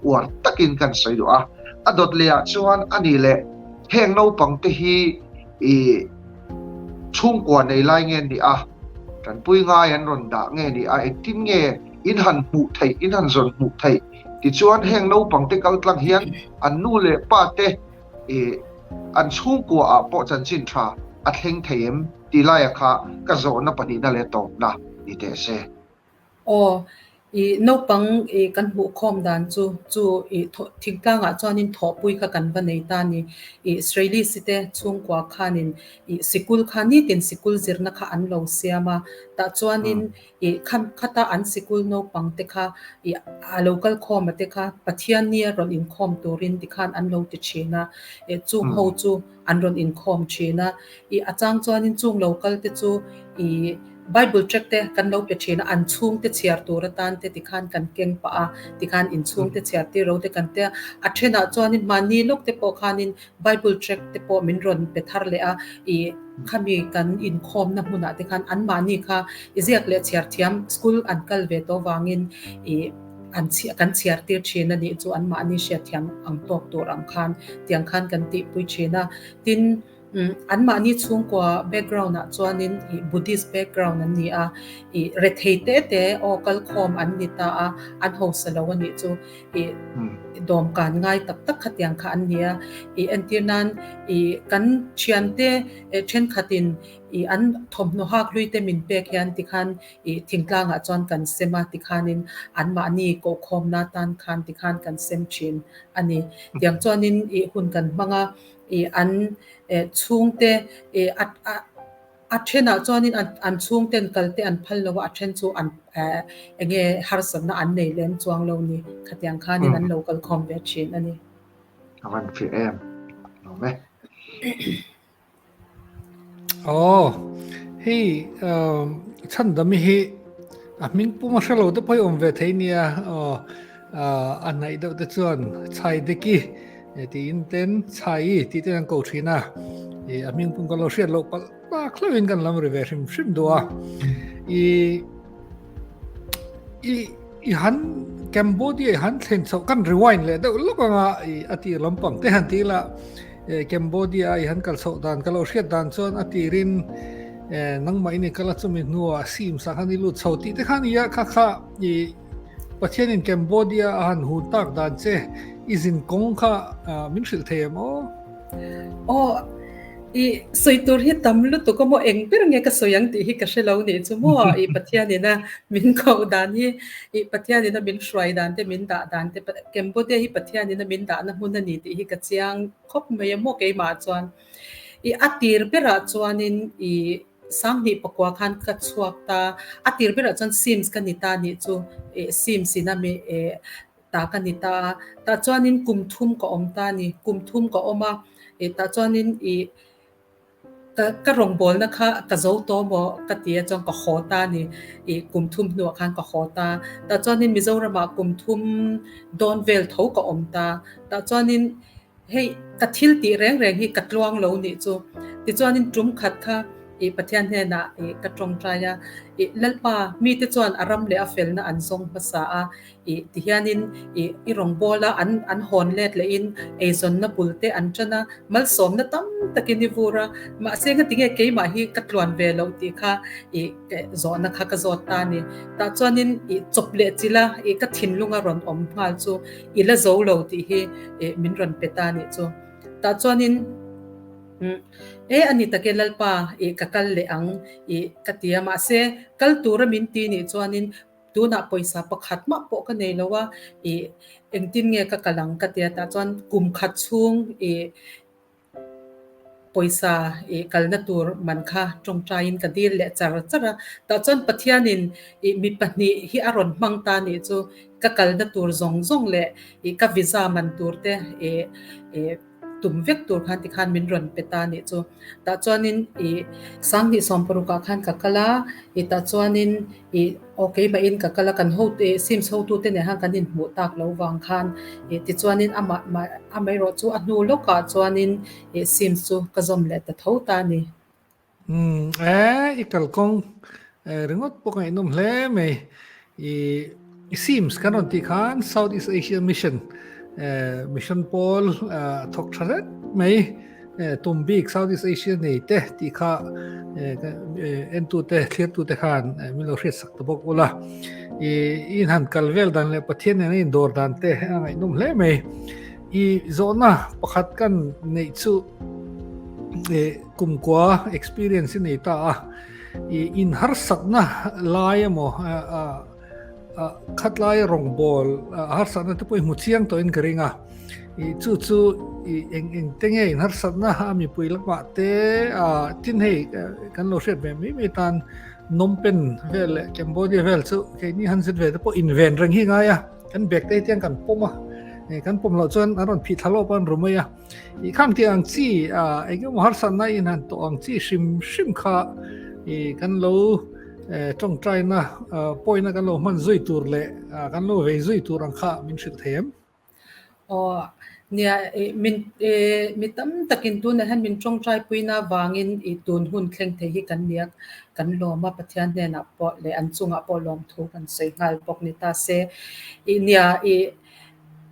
uar takin kan sawi duh a, a dawt leh ah chuan a nih leh heng naupang te hi i chhungkua nei lai nge ni a, tanpui ngai an rawn dah nge ni a, engtin nge in han hmuh theih, in han zawn hmuh theih. Tichuan heng naupang te kal tlang hian an nu leh pa te an chhungkua ah pawh chanchin tha a thleng thei em tih laia kha ka zawhna pahnihna leh tawpna ni teh se. Aw, I naupang i kan hmuh khawm dan chu chu i thingtlangah chuanin thawhpui kha kan va nei ta a ni. I Israelis te chhungkua khanin i sikul kha nitin sikul zirna kha an lo siam a, tah chuanin i khata an sikul naupang te kha i a lo kal khawm a te kha Pathian nia rawn inkhawm turin tikhan an lo ti thin a, i chung ho chu an rawn inkhawm thin a, i a chang chuanin chung lo kal te chu i Bible tract te kan lo pe thin a, an chhungte chhiar tur atan te tikhan kan keng pah a, tikhan inchhungte chhiar tir ro te kan tia, a thenah chuanin mahni lawk te pawh khanin Bible tract te pawh min rawn pe thar leh a, i khami kan inkhawmna hmunah te khan anmahni kha i ziak leh chhiar thiam school an kal ve tawh vangin i an kan chhiar tir thin a nih chu anmahni hriatthiam ang tawk tur ang khan tiang khan kan tihpui thin a. Tin, anmahni chhungkua background ah chuanin i Buddhist background an ni a, i rethei te te aw kalkhawm an ni ta a, an hausa lo a nih chu. I dawmkan ngai tak tak khatiang kha an ni a, i entir nan i kan thiante thenkhatin i an thawmhnaw hak hlui te min pek hian tikhan i thingtlangah chuan kan sem a tikhanin anmahni kohkhawmna tan khan tikhan kan sem thin a ni. Tiang chuanin i hun kan hmang a, i an chhungte i a A thenah chuanin an chhungten kalte an phal lo a, a then chu an eng nge harsatna an nei lem chuang lo ni. Khatiang khanin an lo kal khawm ve thin a ni. A van fiah em? Lawm e. Aw, hei chhandami hi a hming pum a hre lo te pawh hi awm ve thei nia. Aw, a hnaih deuh te chuan chhai deki tiin ten chhai tih ten an ko thin a. A hming pum ka lo hriat loh palh tak hlauhin kan lam ri ve hrim hrim duh a. I i i han Cambodia i han thlen chhoh kan rewind leh deuh lawk anga i a tir lampang te han ti ila Cambodia i han kal chhoh dan ka lo hriat dan chuan a tirin nangmah in i kal a chumi hnuah sim sak han i lut chho tih te khan ia kha kha i Pathianin Cambodia a han hun tak dan che i zin kawng kha min hrilh thei em aw? Aw, i sawi tur hi tam lutuk a maw eng ber nge ka sawi ang tih hi ka hre lo nih chu maw i Pathianin a min koh dan hi i Pathianin a min hruai dan te min dah dan te Cambodia hi Pathianin a min dahna hmun a ni tih hi ka chiang khawp mai a maw keimah chuan i a tir berah chuanin i Sanghnih pakua khan ka chhuak ta, a tir berah chuan Sims ka ni ta nih chu, eh Sims in a mi eh ta ka ni ta a, tah chuanin kum thum ka awm ta a ni, kum thum ka awm a, eh tah chuanin ih ka ka rawngbawlna kha ka zo tawh maw ka ti a chuan ka haw ta a ni, ih kum thum hnuah khan ka haw ta, tah chuanin Mizoramah kum thum dawn vel tho ka awm ta, tah chuanin Hei, ka thil tih reng reng hi ka tluang lo nih chu. Tichuanin tum khat kha i Pathian hnenah i ka tawngtai a, i Lalpa, mite chuan a ram leh a felna an zawng hmasa a, i tihianin i i rawngbawla an an hawn let lehin eizawnna bul te an tan a, malsawmna tam takin i vur a, mahse ngatinge keimah hi ka tluan ve loh tih kha i zawhna kha ka zawt ta a ni. Tah chuanin i chawp leh chilh a, i ka thinlunga rawn awm nghal chu I la zo lo tih hi min rawn pe ta nih chu. Tah chuanin e a ni tak e Lalpa i ka kal leh ang i ka ti a, mahse kal tura min ti nih chuanin tunah pawisa pakhat mah pawh ka nei lo a, i engtin nge ka kal ang ka ti a, tah chuan kum khat chhung i Pawisa i kalna tur man kha tawngtaiin ka dil leh char char a, tah chuan Pathianin i mi pahnih hi a rawn hmang ta nih chu ka kalna tur zawng zawng leh i ka visa man tur te i i tum vek tur khan tikhan min rawn pe ta nih chu. Tah chuanin i Sanghnih sawmparukah khan ka kal a, i tah chuanin i Aw keimahin ka kal a, kan ho te Sims hotute nen khan kan inhmuh tak lo vang khan ih tichuanin amah amaherawh chu a hnu lawkah chuanin ih Sims chu ka zawm leh ta tho ta a ni. Umm e, i kalkawng ringawt pawh ka ngaihnawm hle mai. I Sims kan rawn tih khan South East Asia Mission mission pawl thawk tha zet mai. Tum bik South East Asia nei te tih kha entute thliartute khan min lo hriat sak ta bawk ula. I in han kal vel dan leh Pathian nena in dawr dan te a ngaihnawm hle mai. I zawhna pakhat kan neih chu kumkua experience i nei ta a. I in harsatna lai emaw a. Khatlai rawngbawl harsatna te pawh i hmu chiang tawhin ka ring a, i chu chu i eng eng te nge in harsatna a mipui lamah te tin hei kan lo hriat ve mai mai tan Phnom Penh vel leh Cambodia vel chu keini han zet ve te pawh inven reng hi ngai a, kan bag te hi tiang kan pawm a, kan pawm loh chuan an rawn phih thla lawp a an ru mai a, i khang tih ang chi eng emaw harsatna in han tawh ang chi hrim hrim kha i kan lo Tawngtaina pawina kan lo hman zui tur leh kan lo vei zui tur ang kha min hrilh thei em? Aw, nia, min mi tam takin tunah hian min tawngtaipuina vangin i tun hun thleng thei hi kan nia, kan lawm a, Pathian hnenah pawh leh an chungah pawh lawmthu kan sawi nghal bawk ni ta se. I nia, i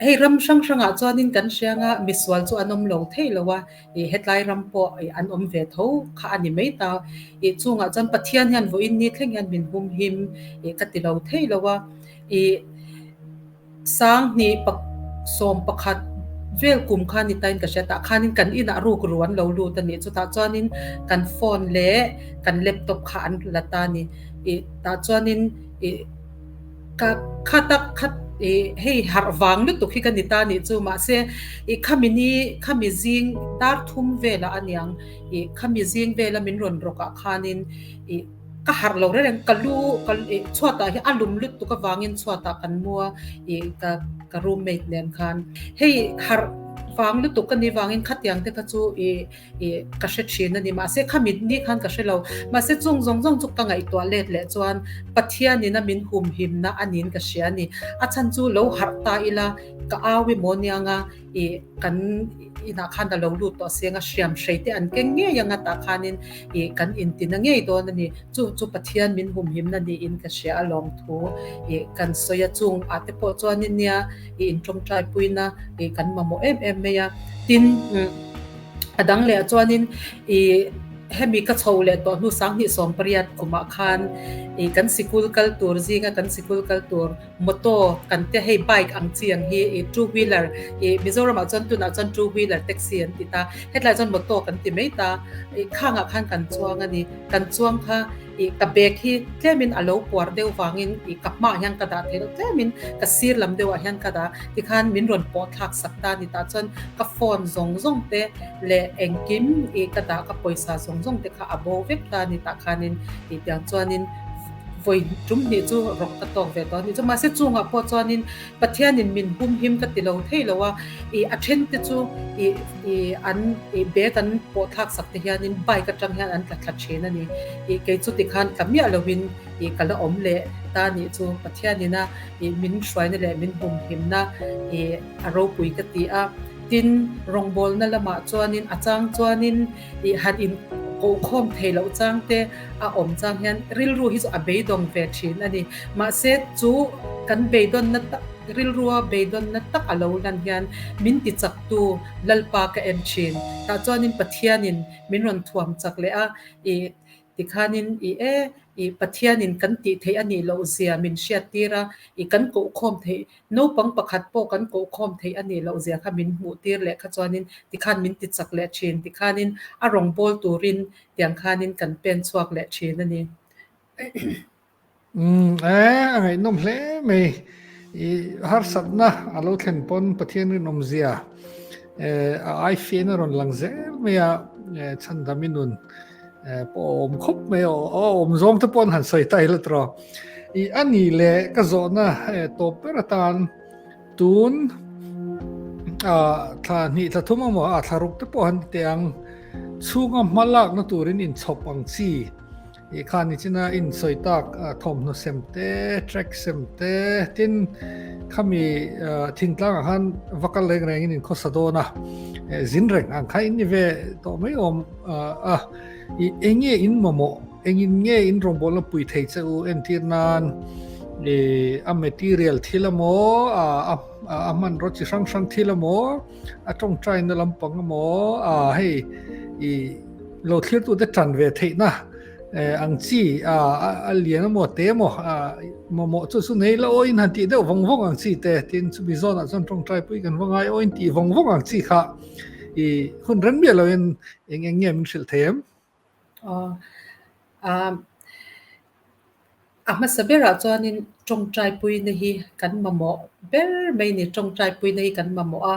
Hei ram hrang hrangah chuanin kan hria anga misual chu an awm lo thei lo a, ih hetlai ram pawh ih an awm ve tho kha a ni mai ta. Ih chungah chuan Pathian hian vawiin ni thleng hian min hum him ih ka ti lo thei lo a, ih Sanghnih 11 vel kum kha ni tain ka hria tah khanin kan inah ruk ru an lo lut a nih chutah chuanin kan phone leh kan laptop kha an la ta a ni. Ih tah chuanin ih. Ka kha tak khat i hei harh vang lutuk hi ka ni ta nih chu mahse i khami ni khami zing dar thum velah a niang i khami zing vela min rawn rawk ah khanin i ka harh lo reng reng ka lu ka i chhuatah hi a lum lutuk avangin chhuatah kan mu a i ka ka roommate nen khan hei harh vang lutuk ka nih vangin khatiang te kha chu i I ka hre thin a ni. Mahse khami ni khan ka hre lo. Mahse chung zawng zawng chu ka ngaihtuah let leh chuan Pathianin a min humhimna a niin ka hria a ni. A chhan chu lo harh ta ila ka au i maw niang a, i kan inah khan a lo lut tawh si anga hriam hrei te an keng ngei anga tah khanin i kan intina ngei dawn a ni. Chu chu Pathian min humhimna niin ka hria a lawmthu i kan sawi a. Chung ah te pawh chuanin nia i intawngtai puina i kan mamawh em em mai a. Tin. A dang leh ah chuanin i hemi ka chho leh tawh hnu 2018 kumah khan i kan sikul kal tur zinga kan sikul kal tur motor kan te hei bike ang chi ang hi i two wheeler i Mizoramah chuan tunah chuan two wheeler taxi an ti ta hetlai chuan motor kan ti mai ta i khangah khan kan chuang a ni kan chuang kha I ka bag hi tlemin a lo puar deuh vangin i ka hmaah hian ka dah thei lo tlemin ka sir lam deuhah hian ka dah tikhan min rawn pawh thlak sak ta a ni tah chuan ka phone zawng zawng te leh engkim i ka dah ka pawisa zawng zawng te kha a bo vek ta a ni tah khanin i tiang chuanin vawi tum hnih chu rawk ka tawk ve tawh a ni chu mahse chungah pawh chuanin Pathianin min hum him ka ti lo thei lo a i a then te chu i i an i bag an pawh thlak sak te hianin bike atang hian an tla thla thin a ni. I kei chu tikhan tla miah lovin i ka la awm leh ta nih chu Pathianin a i min hruaina leh min hum himna i a ropui ka ti a. Tin, rawngbawlna lamah chuanin a chang chuanin i han in kohkhawm thei loh chang te a awm chang hian rilru hi chu a beidawng ve thin a ni. Mahse, chu kan beidawnna tak rilrua beidawnna tak a lo lan hian min ti chaktu Lalpa ka en thin. Tah chuanin Pathianin min rawn thuam chak leh a, i tikhanin i e, i Pathianin kan tih theih a nih loh zia min hriattir a, i kan kohkhawm theih Naupang pakhat pawh kan kohkhawm theih a nih loh zia kha min hmuh tir leh kha chuanin tikhan min ti chak leh thin, tikhanin a rawn bawl turin tiang khanin kan pen chhuak leh thin a ni. Umm e, a ngaihnawm hle mai. I harsatna a lo thlen pawn Pathian rinawmzia a ai fiahna rawn lang zel mai a, chhandam i nun pawh a awm khawp mai a, a awm zawng te pawh an han sawi ta ila tawh. I a ni leh ka zawhna tawp ber atan tun thla hnih thla thum emaw a thla ruk te pawh han ti teh ang chhunga hma lakna turin inchhawp ang chi I kha ni china in sawi tak thawmhnaw sem te, track sem te, tin khami thingtlang ah khan va kal reng reng in in khawsa dawn a, zin reng ang kha in ni ve tawh mai awm a, i enge in mamawh, engin nge in rawngbawlna pui thei che u entir nan i a material thil emaw a a hmanraw chi hrang hrang thil emaw a tawngtai na lampang emaw a hei i Lo thlirtute tan ve theihna ang chi a lian emaw te emaw mamawh chu chu nei la aw in han tih deuh vawng vawng ang chi te tin chumi zawnah chuan tawngtai pui kan va ngai aw in tih vawng vawng ang chi kha i hun reng miah loin eng eng nge min hrilh thei em? Aw. A hmasa berah chuanin tawngtaipuina hi kan mamawh ber mai ni, tawngtaipuina hi kan mamawh a.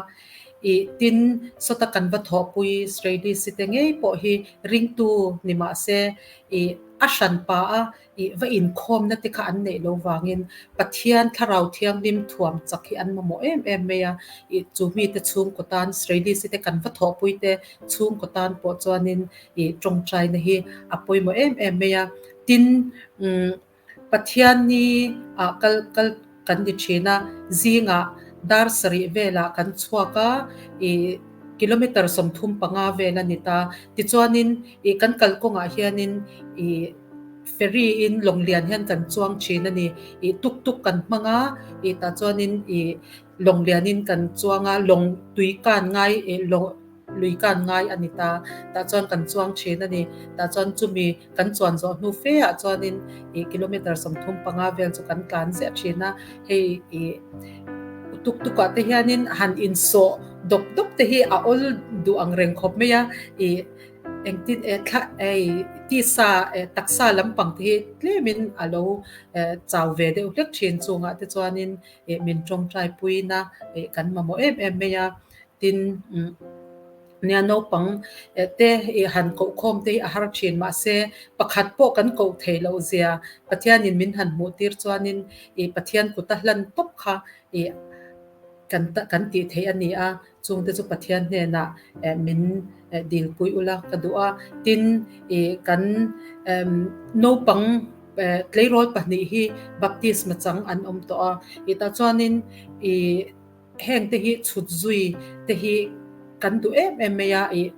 Ih tin, sawta kan va thawhpui Srelisi te ngei pawh hi ringtu ni mah se ih a hran pa a ih va inkhawmna te kha an neih lo vangin Pathian Thlarau Thianghlim thuam chak hi an mamawh em em mai a. Ih chu mite chhungkaw tan Srelisi te kan va thawhpui te chhungkaw tan pawh chuanin ih tawngtaina hi a pawimawh em em mai a. Tin, umm Pathianni ah kal kal kan ni thin a, zingah dar sarih velah kan chhuak a, ih kilometer 35 vel a ni ta. Tichuanin ih kan kalkawngah hianin ih ferry in lawnglian hian kan chuang thin a ni. Ih tuk tuk kan hmang a, ih tah chuanin ih lawnglianin kan chuang a, lawng tui kan ngai ih lawng lui kan ngai a ni ta. Tah chuan kan chuang thin a ni. Tah chuan chumi kan chuan zawh hnu fe ah chuanin ih kilometer 35 vel chu kan tlan ziah thin a. Hei ih tuk tuk ah te hianin han insawh dawp dawp te hi a awl duh ang reng khawp mai a. Ih engtin eh thla ei tisa eh taksa lampang te hi tlemin a lo eh chau ve deuh hlek thin chungah te chuanin ih min tawngtai puina ih kan mamawh em em mai a. Tin, nia naupang te i han koh khawm te hi a har thin mahse pakhat pawh kan koh thei loh zia Pathianin min han hmuh tir chuanin i Pathian kuta hlan tawp kha i kan kan tih theih a ni a, chungte chu Pathian hnenah min dilpui ula ka duh a. Tin, i kan naupang tleirawl pahnih hi baptisma chang an awm tawh a, i tah chuanin i Heng te hi chhut zui te hi kan duh em em mai a, ih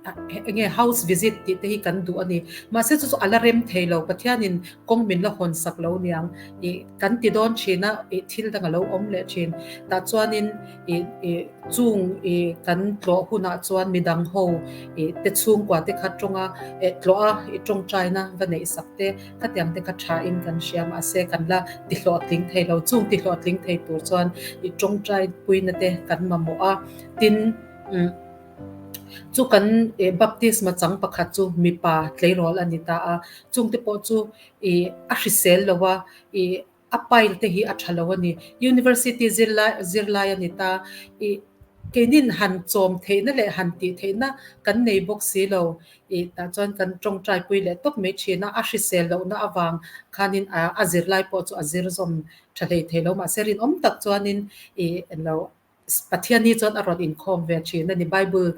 enge house visit tih te hi kan duh a ni. Mahse chu chu a la rem thei lo, Pathianin kawng min la hawn sak lo niang ih kan ti dawn thin a, ih thil dang a lo awm leh thin. Tah chuanin ih ih chung ih kan tlawh hunah chuan midang ho ih te chhungkua te kha tawnga eh tlawh a ih tawngtaina va neih sak te Khatiang te kha tha in kan hria mahse kan la ti hlawhtling thei lo. Chung ti hlawhtling thei tur chuan i tawngtai puina te kan mamawh a. Tin, chu kan baptisma chang pakhat chu mipa tleirawl a ni ta a. Chung te pawh chu i a hrisel lo a, i a pile te hi a tha lo a ni. University zirlai zirlai a ni ta. I keinin han chawm theihna leh han tih theihna kan nei bawk si lo. I tah chuan kan tawngtai pui leh tawp mai thin a, a hrisel lohna avang khanin a zirlai pawh chu a zir zawm tha hlei thei lo. Mahse rinawm tak chuanin i lo Pathian hi chuan a rawn inkhawm ve thin a ni. Bible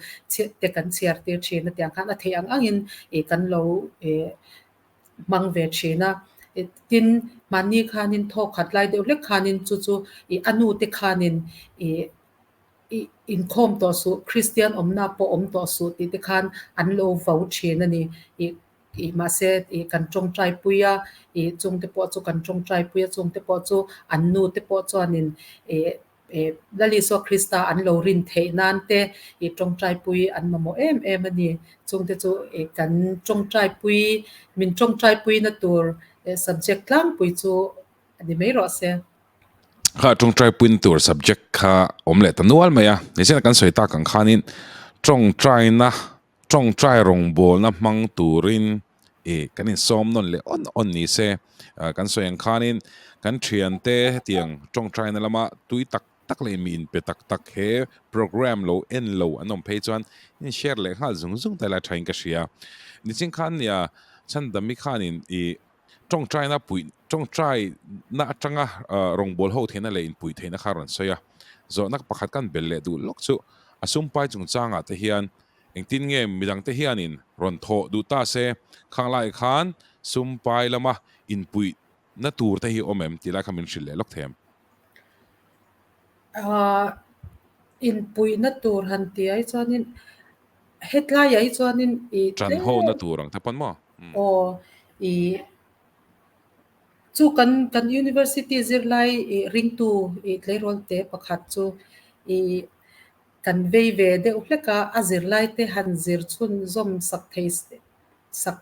te kan chhiar tir thin a tiang khan a theih ang angin i kan lo hmang ve thin a. Tin, mahni khanin thawk khat lai deuh hlek khanin chu chu i a nu te khanin i I inkhawm tawh suh, Kristian awmna pawh awm tawh suh tih te khan an lo vo thin a ni. I i mahse i kan tawngtai pui a, i chungte pawh chu kan tawngtai pui a, chungte pawh chu an nu te pawh chuanin i i Lal Isua Krista an lo rin theih nan te i tawngtai pui an mamawh em em a ni. Chungte chu i kan tawngtai pui, min tawngtai puina tur subject tlangpui chu a ni mai rawh se. Kha tawngtaipui tur subject kha awm leh ta nual mai a, nichina kan sawi tak ang khanin tawngtaina tawngtai rawngbawlna hmang turin ih kan insawm nawn leh awn awn ni se, kan sawi ang khanin kan thiante hetiang tawngtaina lama tui tak tak leh mi inpe tak tak he program lo en lo an awm phei chuan in share leh nghal zung zung ta ila thain ka hria. Nichin khan nia Chhandami khanin ih Tawngtaina puih, tawngtaina atanga rawngbâwl ho theihna leh inpuih theihna kha a rawn sawi a. Zawhna pakhat kan bel leh duh lawk chu a sumpai chungchangah te hian engtin nge midangte hianin rawn thawh duh ta se, khang laiah khan sumpai lama inpuihna tur te hi awm em tih lai kha min hrilh leh lawk thei em? Inpuihna tur han tih ai chuanin Hetlaiah hi chuanin i Ṭan hona tur ang te pawn maw? Aw, i chu kan kan university zirlai i ringtu i tleirawl te pakhat chu i kan vei ve deuh hlek a, a zirlai te han zir chhun zawm sak thei sak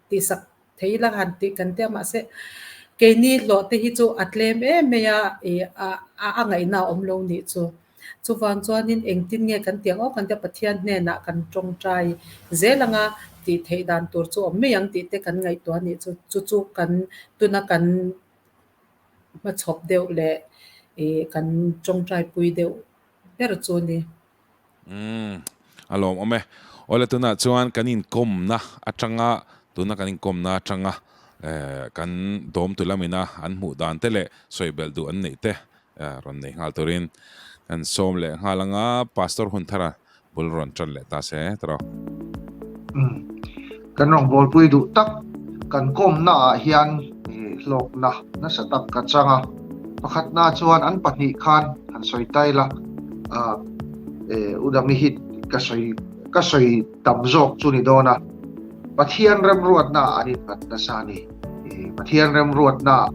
tih sak thei ila han tih kan tia mahse keini hlawh te hi chu a tlem em mai a ih a a ngaihna a awm lo nih chu. Chuvang chuanin engtin nge kan tih ang aw kan tia Pathian hnenah kan tawngtai zel anga tih theih dan tur chu awm mai ang tih te kan ngaihtuah a nih chu chu chu kan tuna kan. hmachhawp deuh leh ih kan tawngtaipui deuh ber chu a ni. Umm, a lawmawm e. Awle tunah chuan kan inkawmna atanga, tuna kan inkawmna atanga kan dawmtu lamina an hmuh dan te leh sawi belh duh an neih te rawn nei nghal turin kan sawm leh nghal anga Pastor Hunthara bul rawn tan leh ta se tawh. Umm, kan rawngbawlpui duh tak kan kawmna ah hian hlawkna nasa tak ka chang a, pakhatna chuan an pahnih khan han sawi ta ila, Udami hi ka sawi ka sawi tam zawk chu ni dawn a, Pathian remruatna ah an innghat nasa a ni. Pathian remruatna,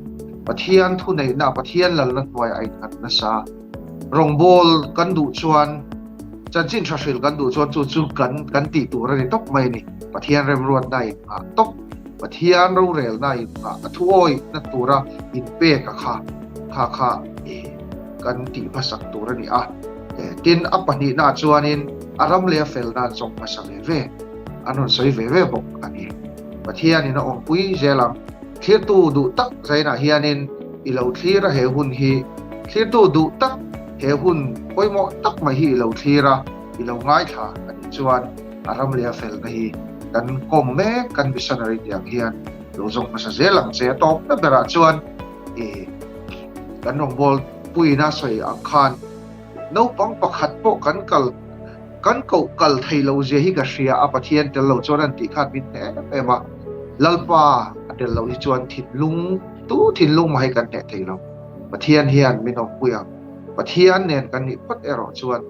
Pathian thuneihna, Pathian lalna hnuaiah a innghat nasa. Rawngbâwl kan duh chuan, chanchin tha hrilh kan duh chuan chu chu kan kan tih tur a ni tawp mai a ni. Pathian remruatna inngah tawp, Pathian rorelna inngah, a thuawihna tura inpek a kha, kha kha kan tih hmasak tur a ni a. Tin, a pahnihnaah chuanin a ram leh a felna an zawng hmasa ve ve, an rawn sawi ve ve bawk a ni. Pathianin a awmpui zel ang. Thlirtu duh tak zainah hianin i lo thlir a he hun hi. Thlirtu duh tak he hun pawimawh tak mai hi i lo thlir a, i lo ngaithla a nih chuan a ram leh a felna hi kan kawm mek kan missionary te ang hian lo zawng hmasa zel ang che. A tawpna berah chuan i kan rawngbâwl puiin a sawi ang khan naupang pakhat pawh kan kal Kan koh kal thei lo zia hi ka hria a, Pathian tel lo chuan an tih khan min hneh em em a, Lalpa a tel loh hi chuan thinlung tu thinlung mah hi kan hneh thei lo. Pathian hian min awmpui ang. Pathian nen kan nih phawt erawh chuan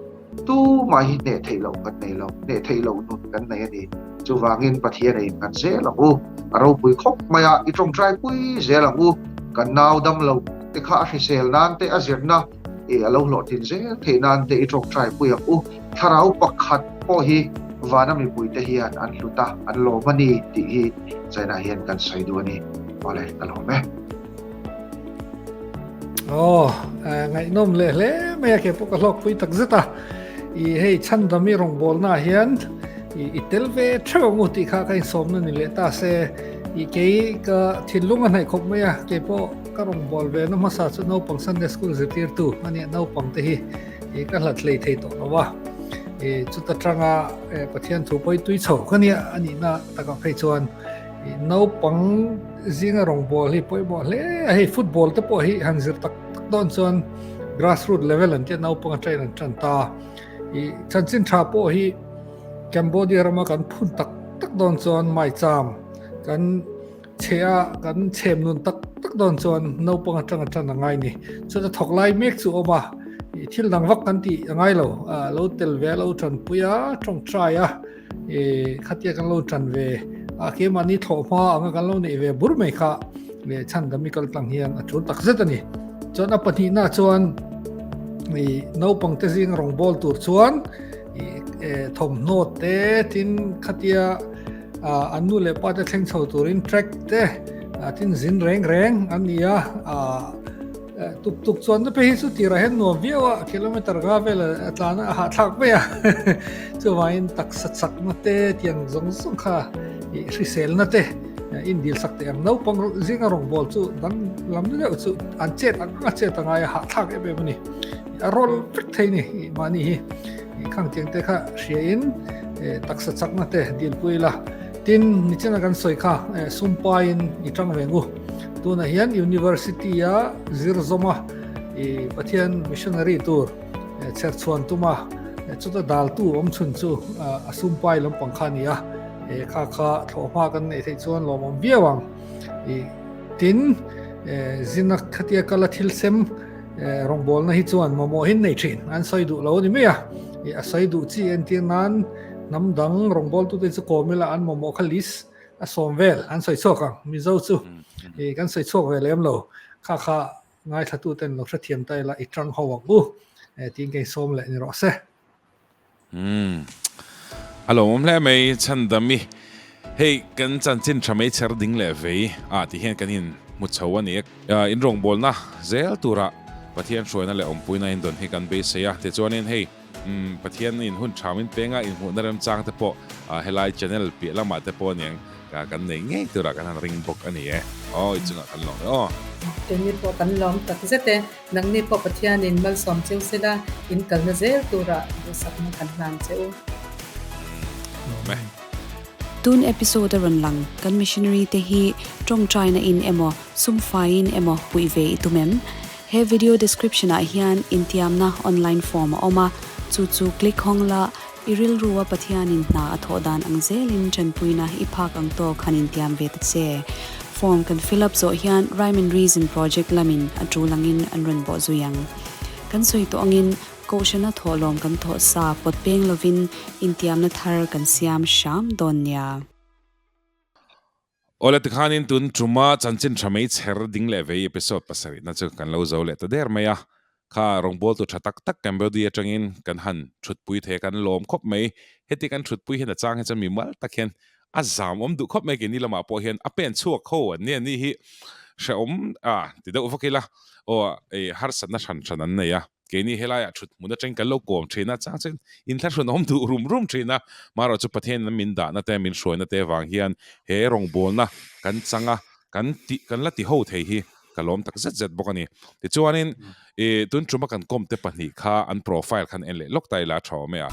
tu mah hi hneh theih loh kan nei lo, hneh theih loh nun kan nei a ni. Chuvangin Pathian a innghat zel ang u, a ropui khawp mai a, i tawngtai pui zel ang u, kan nau dam lo te kha a hrisel nan te a zirna e a lo hlawhtlin zel theih nan te i tawngtai pui ang u. Thlarau pakhat pawh hi vana mipuite hian an hlut a, an lawm a ni tih hi China hian kan sawi duh a ni. Awle, ka lawm e. Aw, ngaihnawm leh hle mai a, keipawh ka hlawkpui tak zet a. I hei chhandami rawngbawlnaah hian i tel ve theuh ang u tih kha ka insawmna ni leh ta se. I kei ka thinlung a hnaih khawp mai a, keipawh Ka rawngbâwl ve na hmasa chu naupang Sunday School zirtirtu a nia, naupang te hi ih ka hlat hlei thei tawh lo a, ih chuta tanga Pathian thu pawi tui chho ka nia a nihna takah phei chuan ih naupang zinga rawngbâwl hi pawimawh hle a, hei football te pawh hi han zir tak tak dawn chuan grassroot level an tia naupang atangin an tan ta, ih chanchin tha pawh hi Cambodia rama kan phun tak tak dawn chuan maicham kan. Chhe a kan chhem nun tak tak dawn chuan naupang atang a tan a ngai ni. Chuan a thawk lai mek chu awm a, ih thil dang vak kan tih a ngai lo, lo tel ve a lo tanpui a, tawngtai a, ih khatia kan lo tan ve a, keimahni thlawh hma anga kan lo neih ve bur mai kha leh chhan dami kal tlang hian a tul tak zet a ni. Chuan a pahnihna chuan ih naupang te zing rawngbâwl tur chuan ih thawmhnaw te tin khatia an nu leh pa te thleng chho turin track te tin zin reng reng an ni a tuk tuk chuan na phei hi chu tirah hian nuam viau a kilometer nga vel a tlan a hahthlak mai a chuvangin taksa chakna te tiang zawng zawng kha ih hriselna te in dil sak teh ang naupang zinga rawngbâwl chu dang lam deuh chu an chet ang anga chet a ngai a hahthlak em em a ni a rawl vek thei ni ih mahni hi. Khang tiang te kha hria in taksa chakna te dilpui ila. Tin, nichina kan sawi kha sumpai in i tang ve ngu. Tunah hian University a zir zawm a, i Pathian missionary tur chherchhuan tum a, chuta daltu awm chhun chu a sumpai lampang kha a ni a. Kha kha thlawhhma kan neih theih chuan lawmawm viau ang. Tin, zina khatia kala thil sem Rawngbawlna hi chuan mamawh hin nei thin an sawi duh lo a ni mai a, a sawi duh chi entir nan hnam dang rawngbawltute chu kawm ila an mamawh kha list a sawm vel an sawi chhuak ang, Mizo chu kan sawi chhuak ve lem lo, kha kha ngaithlatuten lo hrethiam ta ila i tang ho ang u tiin ka insawm leh ni rawh se. Umm. A lawmawm hle mai Chhandami. Hei kan chanchin tha mai chher ding leh vei ah ti hian kan in hmu chho a ni. In rawngbawlna zel tura Pathian hruaina leh awmpuina in dawn hi kan beisei a. Tichuanin hei umm Pathian in hun tha min peng a, inhmuhna remchang te pawh helai channel piah lamah te pawh aniang. Kan nei ngei turah kan han ring bawk a ni e. Aw, i chungah kan lawm e aw. Keini pawh kan lawm tak zet e. Nangni pawh Pathianin malsawm cheu sela, in kalna zel turah duhsakna kan hlan che u. Lawm e. Tun episode a rawn lang, kan missionary te hi tawngtaina in emaw, sum faiin emaw puih ve i tum em? He video description ah hian intiamna online form a awm a, chu chu click hawng la, I rilrua Pathianin hna a thawh dan ang zelin tanpuina i phak ang tawk han intiam ve ta che. Form kan fill up zawh hian Rhyme and Reason project lamin a tul angin an rawn bawh zui ang. Kan sawi tawh angin Kohhrana thawhlawm kan thawh sa pawt peng lovin intiamna thar kan siam hram dawn nia. Awle tikhanin tun tuma chanchin tha mai chher ding leh vei episode pasarihna chu kan lo zo leh ta der mai a. Kha rawngbawltu tha tak tak Cambodia atangin kan han thutpui thei a, kan lawm khawp mai. Heti kan thutpui hian a chang hi chuan mimal tak hian a zam awm duh khawp mai keini lamah pawh hian a pen chhuak ho an nia ni hi hrehawm a ti deuh vak ila aw harsatna hran hran an nei a. Keini helaiah thut hmun atangin kan lo kawm thin a, chang chuan inthlahrun a awm duh rum rum thin a. Marawh chu Pathianin min dahna te, min hruaina te avang hian he rawngbawlna kan chang a, kan tih, kan la ti ho thei hi ka lawm tak zet zet bawk a ni. Tichuanin i tun tuma kan kawm te pahnih kha an profile khan en leh lawk ta ila a tha awm e a.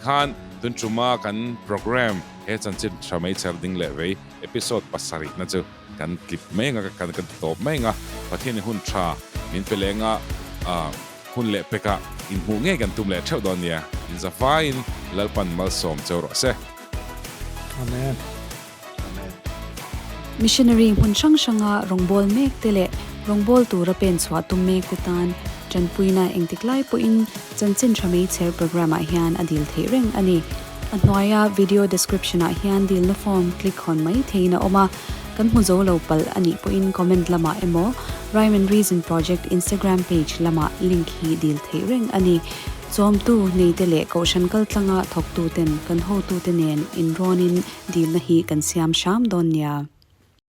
Tikhan tun tuma kan program he chanchin tha mai chher ding leh vei episode pasarih na chu kan tlip mai anga kan kan ti tawp mai anga Pathian in hun tha min pe leng a hun leh pekah inhmuh ngei kan tum leh theuh dawn nia. Inzavaiin Lalpan malsawm cheu rawh se. Amen. Amen. Missionary hmun hrang hranga rawngbâwl mek te leh rawngbâwl tura pen chhuah tum mek te tan tanpuina engtik lai pawhin chanchin tha meichher programme ah hian a dil theih reng a ni. A hnuaia video description ah hian dilna form click hawn mai theihin a awm a, kan hmu zo lo palh a nih pawhin comment lamah emaw Rhyme and Reason Project Instagram page lamah link hi dil theih reng a ni. Chawmtu neite leh kohhran kaltlanga thawktuten kan hotute nen inrawnin dilna hi kan siam hram dawn nia.